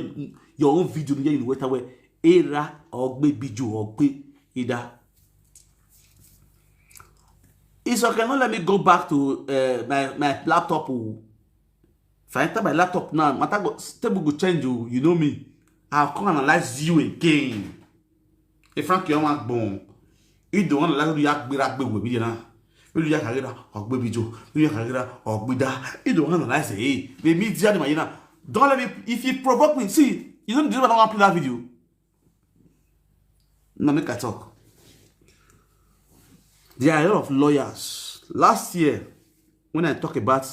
your own video ni you wait away. Era or gbe video or gbe ida. It's okay, no let me go back to uh, my, my laptop. Oh. If I enter my laptop now, matter go, table go change. Oh, you know me. I'll come analyze you again. If Frank Young Agbon, you don't want to like you agbera gbe we bi na. You ya kagera ogbe bijo. You ya kagera ogbida. You don't want to like say, hey, the media the mayina. Don't let me, if you provoke me, see, you don't do what I want to play that video. Now make I talk. There are a lot of lawyers. Last year, when I talk about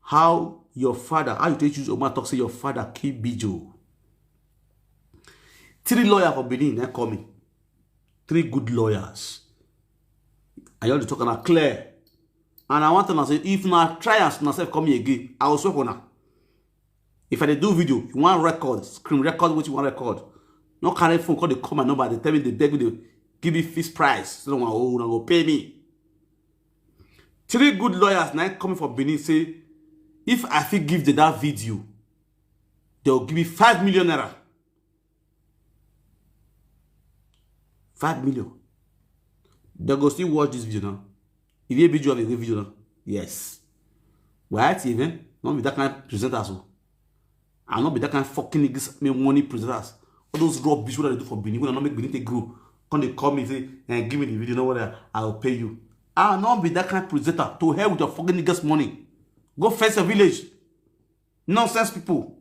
how your father, how you take use Oma talk say your father kill Bijo. Three lawyers for Benin, they call me. Three good lawyers. I want to talk and clear. And I want to say, if na try as na self come here again, I will swear for now. If I dey do video, you want record, screen record what you want record. No carry phone, call the call my number, they tell me they beg me, they give me fixed price. So don't want, oh, no go pay me. Three good lawyers now coming for Benin say, if I fit give them that video, they'll give me five million naira. Five million. They go still watch this video now. If you video of a good video now, yes. Why T V? Not be that kind of presenters. Oh. I not be that kind of fucking niggas make money presenters. All those rubbish what I do for Benin, when I not make Benin take grow. Come they call me say, and give me the video, no what I will pay you. I'll not be that kind of presenter. To hell with your fucking niggas money. Go face your village. Nonsense people.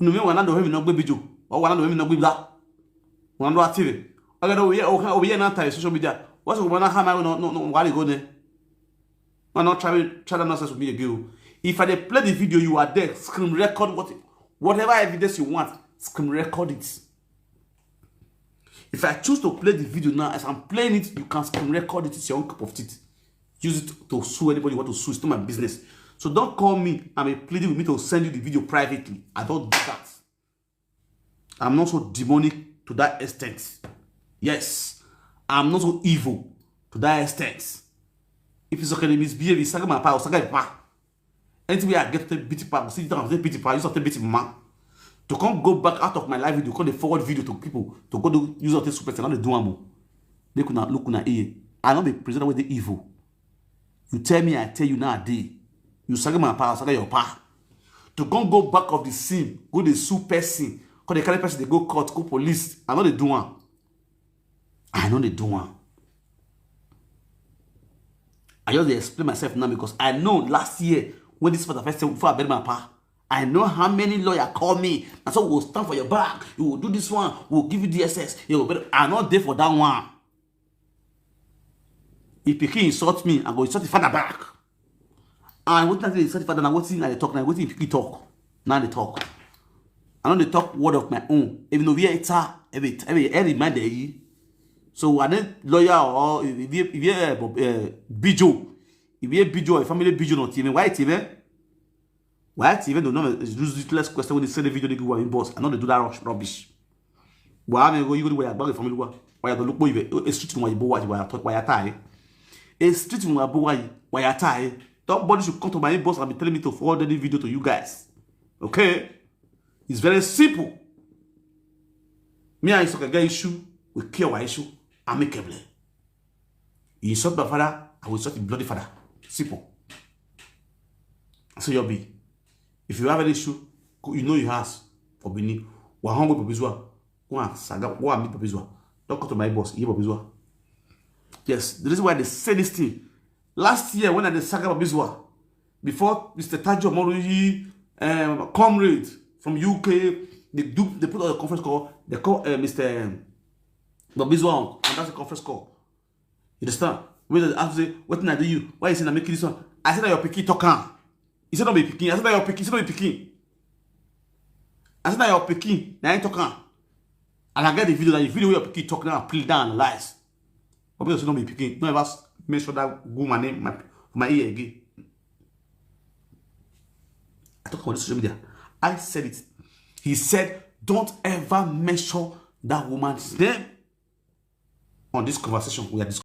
Unu me wana do hemi no gbe bijo. O wana do hemi no gbe da. Wana do active. Oga do we o we na time social media. What's go na ha my no no no why go there? Man, not try try that nonsense with me again. If I dey play the video, you are there. Screen record what whatever evidence you want. Screen record it. If I choose to play the video now, as I'm playing it, you can screen record it. It's your own cup of tea. Use it to sue anybody you want to sue. It's not my business. So don't call me and be pleading with me to send you the video privately. I don't do that. I'm not so demonic to that extent. Yes, I'm not so evil to that extent. If it's okay to misbehave, it's my power, it's my power. Anything wey I get to beat pa, see down, take beat pa, use to beat man. To come go back out of my life video, come dey forward video to people, to go do use of take super, I no dey do am o. Make una look una ear. I no be presenter wey dey evil. You tell me, I tell you now, I dey. You saga my power, saga your power. To come go back of the scene, go dey sue person, come dey carry person dey go court, go police. I no dey do am. I no dey do am. I just dey explain myself now because I know last year when this father first say before I bury my pa, I know how many lawyer call me. And so we'll stand for your back. You will do this one. We'll give you D S S. You will, but I not there for that one. If pikin insult me, I go insult the father back. And what I insult the father now, what thing I dey talk now, what thing he talk now they talk. I know they talk word of my own. Even though we are every every every man there. So I need lawyer or if you if you uh, Bijo, if you Bijo or family Bijo not even why even why even don't know use useless question when they send the video they go in boss. I know they do that rush rubbish. Why am I go you go where I bag family? Why I don't look for you? A street why you boy why I talk why I tie. A street why boy why I tie. Nobody should come to my inbox and be telling me to forward any video to you guys. Okay? It's very simple. Me and Isoka get issue, we clear our issue amicably. You insult my father, I will insult the bloody father. Simple. So you'll be. If you have an issue, you know your house for Benin. Wahongo Babizwa. Go and saga. Go and meet Babizwa. Don't come to my boss. You Babizwa. Yes, the reason why they say this thing. Last year when I dey saga Babizwa, before Mister Tajo Moruyi, um, comrade from U K, they do they put out a conference call. They call uh, Mister Babizwa on, and that's a conference call. You understand? When they ask say, what thing I do you? Why you say I make this one? I said that your pikin talk am. He said not be pikin. I said that your pikin. He said not be pikin. I said that your pikin. Now I talk am. And I get the video. That the video where your pikin talk now, play down and lies. But because you not be pikin, don't ever mention that woman name my my ear again. I talk about this social media. I said it. He said, don't ever mention that woman's name on this conversation we are discussing.